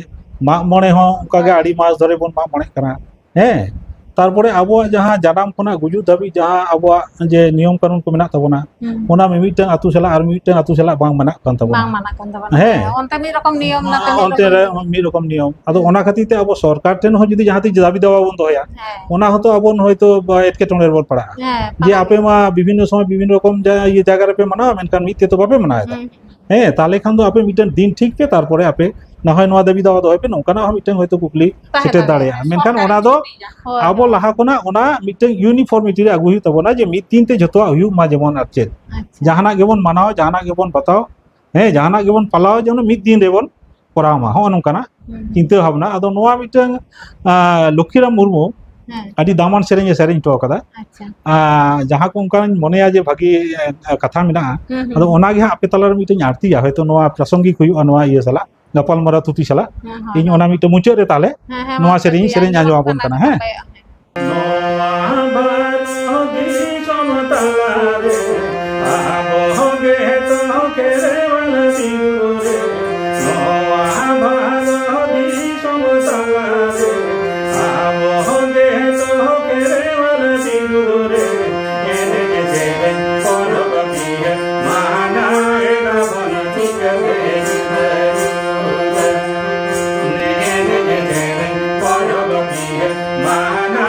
ᱢᱟᱜ ᱢᱚᱬᱮ ᱦᱚᱸ ᱚᱱᱠᱟ ᱜᱮ, ᱦᱳᱭ᱾ ᱟᱹᱰᱤ ᱢᱟᱥ ᱫᱷᱚᱨᱮ ᱵᱚᱱ ᱢᱟᱜ ᱢᱚᱬᱮᱜ ᱠᱟᱱᱟ᱾ ᱦᱮᱸ, ᱛᱟᱨᱯᱚᱨᱮ ᱟᱵᱚᱣᱟᱜ ᱡᱟᱦᱟᱸ ᱡᱟᱱᱟᱢ ᱠᱷᱚᱱᱟᱜ ᱜᱩᱡᱩᱜ ᱫᱷᱟᱹᱵᱤᱡ ᱡᱟᱦᱟᱸ ᱟᱵᱚᱣᱟᱜ ᱡᱮ ᱱᱤᱭᱚᱢ ᱠᱟᱹᱱᱩᱱ ᱠᱚ ᱢᱮᱱᱟᱜ ᱛᱟᱵᱚᱱᱟ, ᱦᱩᱸ᱾ ᱚᱱᱟ ᱢᱤᱢᱤᱫᱴᱟᱝ ᱟᱹᱛᱩ ᱥᱟᱞᱟᱜ ᱟᱨ ᱢᱤᱢᱤᱫᱴᱟᱝ ᱟᱹᱛᱩ ᱥᱟᱞᱟᱜ ᱵᱟᱝ ᱢᱟᱱᱟᱜ ᱠᱟᱱ ᱛᱟᱵᱚᱱᱟ᱾ ᱵᱟᱝ ᱢᱟᱱᱟᱜ ᱠᱟᱱ ᱛᱟᱵᱚᱱᱟ᱾ ᱦᱮᱸ᱾ ᱦᱮᱸ, ᱚᱱᱛᱮ ᱢᱤᱫ ᱨᱚᱠᱚᱢ ᱱᱤᱭᱚᱢ, ᱱᱚᱛᱮ ᱢᱤᱫ ᱚᱱᱛᱮ ᱨᱚᱠᱚᱢ ᱨᱮ ᱱᱤᱭᱚᱢ᱾ ᱢᱤᱫ ᱨᱚᱠᱚᱢ ᱱᱤᱭᱚᱢ᱾ ᱟᱫᱚ ᱦᱩᱸ᱾ ᱚᱱᱟ ᱠᱷᱟᱹᱛᱤᱨ ᱛᱮ ᱟᱵᱚ ᱥᱚᱨᱠᱟᱨ ᱴᱷᱮᱱ ᱦᱚᱸ ᱡᱩᱫᱤ ᱡᱟᱦᱟᱸ ᱛᱤᱥ ᱫᱟᱹᱵᱤ ᱫᱟᱣᱟ ᱵᱚᱱ ᱫᱚᱦᱚᱭᱟ, ᱦᱮᱸ᱾ ᱚᱱᱟ ᱦᱚᱸᱛᱚ ᱟᱵᱚ ᱦᱚᱭᱛᱳ ᱮᱴᱠᱮᱴᱚᱬᱮ ᱨᱮᱵᱚᱱ ᱯᱟᱲᱟᱜᱼᱟ᱾ ᱦᱮᱸ, ᱡᱮ ᱯᱟᱲᱟᱜ ᱟᱯᱮ ᱜᱮ᱾ ᱢᱟ ᱵᱤᱵᱷᱤᱱᱱᱚ ᱥᱚᱢᱚᱭ ᱵᱤᱵᱷᱤᱱᱱᱚ ᱨᱚᱠᱚᱢ ᱡᱟ-, ᱤᱭᱟᱹ ᱡᱟᱭᱜᱟ ᱨᱮᱯᱮ ᱢᱟᱱᱟᱣᱟ, ᱢᱮᱱᱠᱷᱟᱱ ᱢᱤᱫ ᱛᱮ ᱛᱚ ᱵᱟᱯᱮ ᱢᱟᱱᱟᱣ ᱮᱫᱟ᱾ ᱦᱩᱸ᱾ ᱦᱮᱸ, ᱛᱟᱦᱚᱞᱮ ᱠᱷᱟᱱ ᱫᱚ ᱟᱯᱮ ᱢᱤᱫᱴᱮᱱ ᱫᱤᱱ ᱴᱷᱤᱠ ᱯᱮ, ᱛᱟᱨᱯᱚᱨᱮ ᱟᱯᱮ ᱱᱟ ᱦᱚᱭ ᱱᱚᱣᱟ ᱫᱟᱹᱵᱤ ᱫᱟᱣᱟ ᱫᱚᱦᱚᱭ ᱯᱮ, ᱱᱚᱝᱠᱟᱱᱟᱜ ᱦᱚᱸ ᱢᱤᱫᱴᱮᱱ ᱦᱚᱭᱛᱳ ᱠᱩᱠᱞᱤ ᱛᱟᱦᱮᱸ ᱥᱮᱴᱮᱨ ᱫᱟᱲᱮᱭᱟᱜᱼᱟ᱾ ᱫᱟᱲᱮᱭᱟᱜᱼᱟ᱾ ᱢᱮᱱᱠᱷᱟᱱ ᱥᱚᱨᱠᱟᱨ ᱚᱱᱟ ᱫᱚ ᱪᱷᱩᱴᱤᱭᱟ᱾ ᱦᱳᱭ, ᱟᱵᱚ ᱦᱳᱭ᱾ ᱞᱟᱦᱟ ᱠᱷᱚᱱᱟᱜ ᱚᱱᱟ ᱢᱤᱫᱴᱮᱱ ᱤᱭᱩᱱᱤᱯᱷᱚᱨᱢᱤᱴᱤ ᱨᱮ ᱟᱹᱜᱩ ᱦᱩᱭᱩᱜ ᱛᱟᱵᱚᱱᱟ, ᱡᱮ ᱢᱤᱫ ᱫᱤᱱ ᱛᱮ ᱡᱷᱚᱛᱚᱣᱟᱜ ᱦᱩᱭᱩᱜ ᱢᱟ, ᱡᱮᱢᱚᱱ ᱟᱨ ᱪᱮᱫ ᱟᱪᱪᱷᱟ᱾ ᱡᱟᱦᱟᱱᱟᱜ ᱜᱮᱵᱚᱱ ᱢᱟᱱᱟᱣ, ᱡᱟᱦᱟᱱᱟᱜ ᱜᱮᱵᱚᱱ ᱵᱟᱛᱟᱣ, ᱦᱮᱸ, ᱡᱟᱦᱟᱱᱟᱜ ᱜᱮᱵᱚᱱ ᱯᱟᱞᱟᱣ, ᱡᱮᱢᱚᱱ ᱢᱤᱫ ᱫᱤᱱ ᱨᱮᱵᱚᱱ ᱠᱚᱨᱟᱣ ᱢᱟ, ᱦᱚᱸᱜᱼᱚ ᱱᱚᱝᱠᱟᱱᱟᱜ ᱦᱩᱸ᱾ ᱪᱤᱱᱛᱟᱹ ᱵᱷᱟᱵᱽᱱᱟ᱾ ᱟᱫᱚ ᱱᱚᱣᱟ ᱢᱤᱫᱴᱟᱝ, ᱟᱸ, ᱞᱚᱠᱠᱷᱤᱨᱟᱢ ᱢᱩᱨᱢᱩ ᱦᱮᱸ᱾ ᱟᱹᱰᱤ ᱫᱟᱢᱟᱱ ᱥᱮᱨᱮᱧ ᱮ ᱥᱮᱨᱮᱧ ᱦᱚᱴᱚ ᱟᱠᱟᱫᱟ᱾ ᱟᱪᱪᱷᱟ᱾ ᱟᱸ, ᱡᱟᱦᱟᱸ ᱠᱚ ᱚᱱᱠᱟᱧ ᱢᱚᱱᱮᱭᱟ ᱡᱮ ᱵᱷᱟᱹᱜᱤ, ᱮᱸ, ᱠᱟᱛᱷᱟ ᱢᱮᱱᱟᱜᱼᱟ᱾ ᱦᱩᱸ, ᱦᱩᱸ᱾ ᱟᱫᱚ ᱚᱱᱟᱜᱮ ᱦᱟᱸᱜ ᱟᱯᱮ ᱛᱟᱞᱟᱨᱮ ᱢᱤᱫᱴᱟᱝ ᱟᱹᱲᱛᱤᱭᱟ, ᱦᱚᱭᱛᱳ ᱱᱚᱣᱟ ᱯᱨᱟᱥᱚᱝᱜᱤᱠ ᱦᱩᱭᱩᱜᱼᱟ ᱱᱚᱣᱟ ᱤᱭᱟᱹ ᱥᱟᱞᱟᱜ, ᱜᱟᱯᱟᱞᱢᱟᱨᱟᱣ ᱛᱷᱩᱛᱤ ᱥᱟᱞᱟᱜ᱾ ᱦᱮᱸ, ᱦᱮᱸ, ᱤᱧ ᱦᱮᱸ᱾ ᱚᱱᱟ ᱢᱤᱫᱴᱟᱝ ᱢᱩᱪᱟᱹᱫ ᱨᱮ ᱛᱟᱦᱞᱮ ᱦᱮᱸ, ᱦᱮᱸ, ᱱᱚᱣᱟ ᱢᱟ ᱥᱮᱨᱮᱧ ᱛᱚᱵᱮ ᱥᱮᱨᱮᱧ ᱟᱸᱡᱚᱢ ᱟᱸᱡᱚᱢ ᱟᱵᱚᱱ ᱟᱵᱚᱱ ᱠᱟᱱᱟ, ᱠᱟᱱᱟ, ᱦᱮᱸ᱾ ᱱᱟᱯᱟᱭᱚᱜᱼᱟ, ᱦᱮᱸ᱾ ᱱᱚᱣᱟ ᱵᱷᱟᱨᱚᱛ ᱫᱤᱥᱚᱢ ᱛᱟᱞᱟᱨᱮ ᱟᱵᱚ ᱜᱮ ᱛᱚ ᱠᱷᱮᱨᱣᱟᱞ ᱥᱤᱝᱜᱩᱨᱮ᱾ ᱱᱚᱣᱟ ᱵᱷᱟᱨᱚᱛ ᱫᱤᱥᱚᱢ ᱛᱟᱞᱟᱨᱮ ᱟᱵᱚ ᱜᱮ ᱛᱚ ᱠᱷᱮᱨᱣᱟᱞ ᱥᱤᱝᱜᱩᱨᱮ᱾ ᱮᱱᱮᱡ ᱥᱮᱨᱮᱧ ᱯᱚᱨᱚᱵᱽ ᱯᱤᱦᱟᱹ ᱢᱟᱱᱟᱣ ᱮᱫᱟ ᱵᱚᱱ ᱪᱤᱠᱟᱹᱛᱮ ᱡᱩᱫᱟᱹ ᱡᱩᱫᱟᱹ᱾ ᱮᱱᱮᱡ ᱥᱮᱨᱮᱧ ᱯᱚᱨᱚᱵᱽ ᱯᱤᱦᱟᱹ ᱢᱟᱱᱟᱣ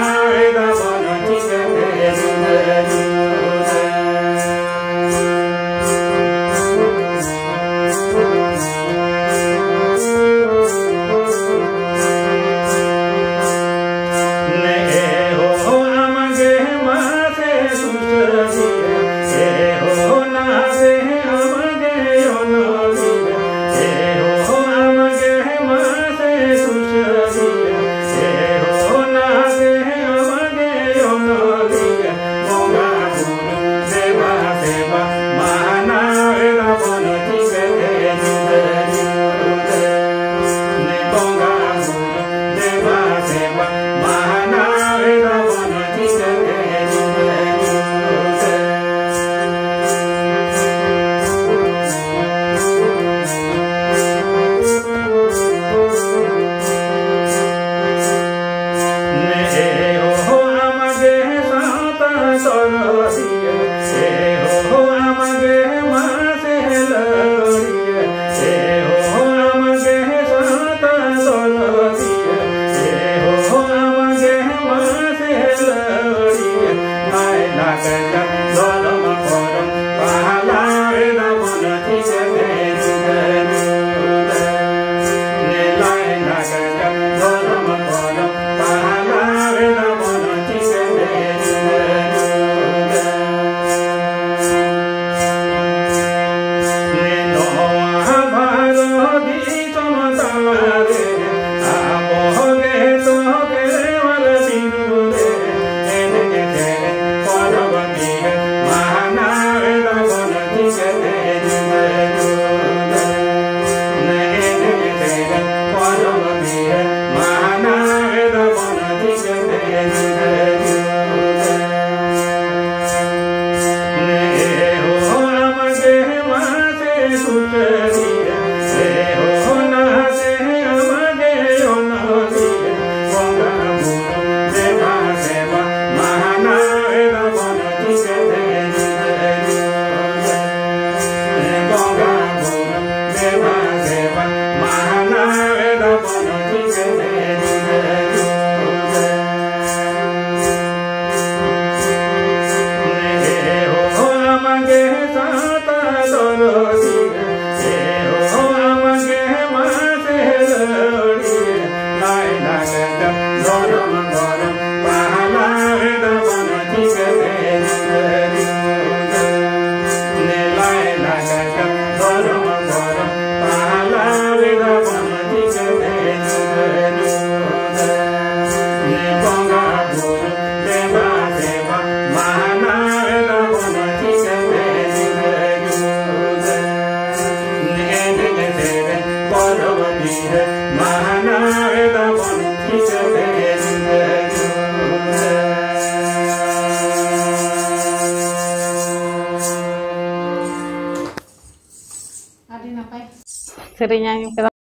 ᱟᱹᱰᱤ ᱱᱟᱯᱟᱭ ᱥᱮᱨᱮᱧ ᱟᱸᱡᱚᱢ ᱠᱮᱫᱟ᱾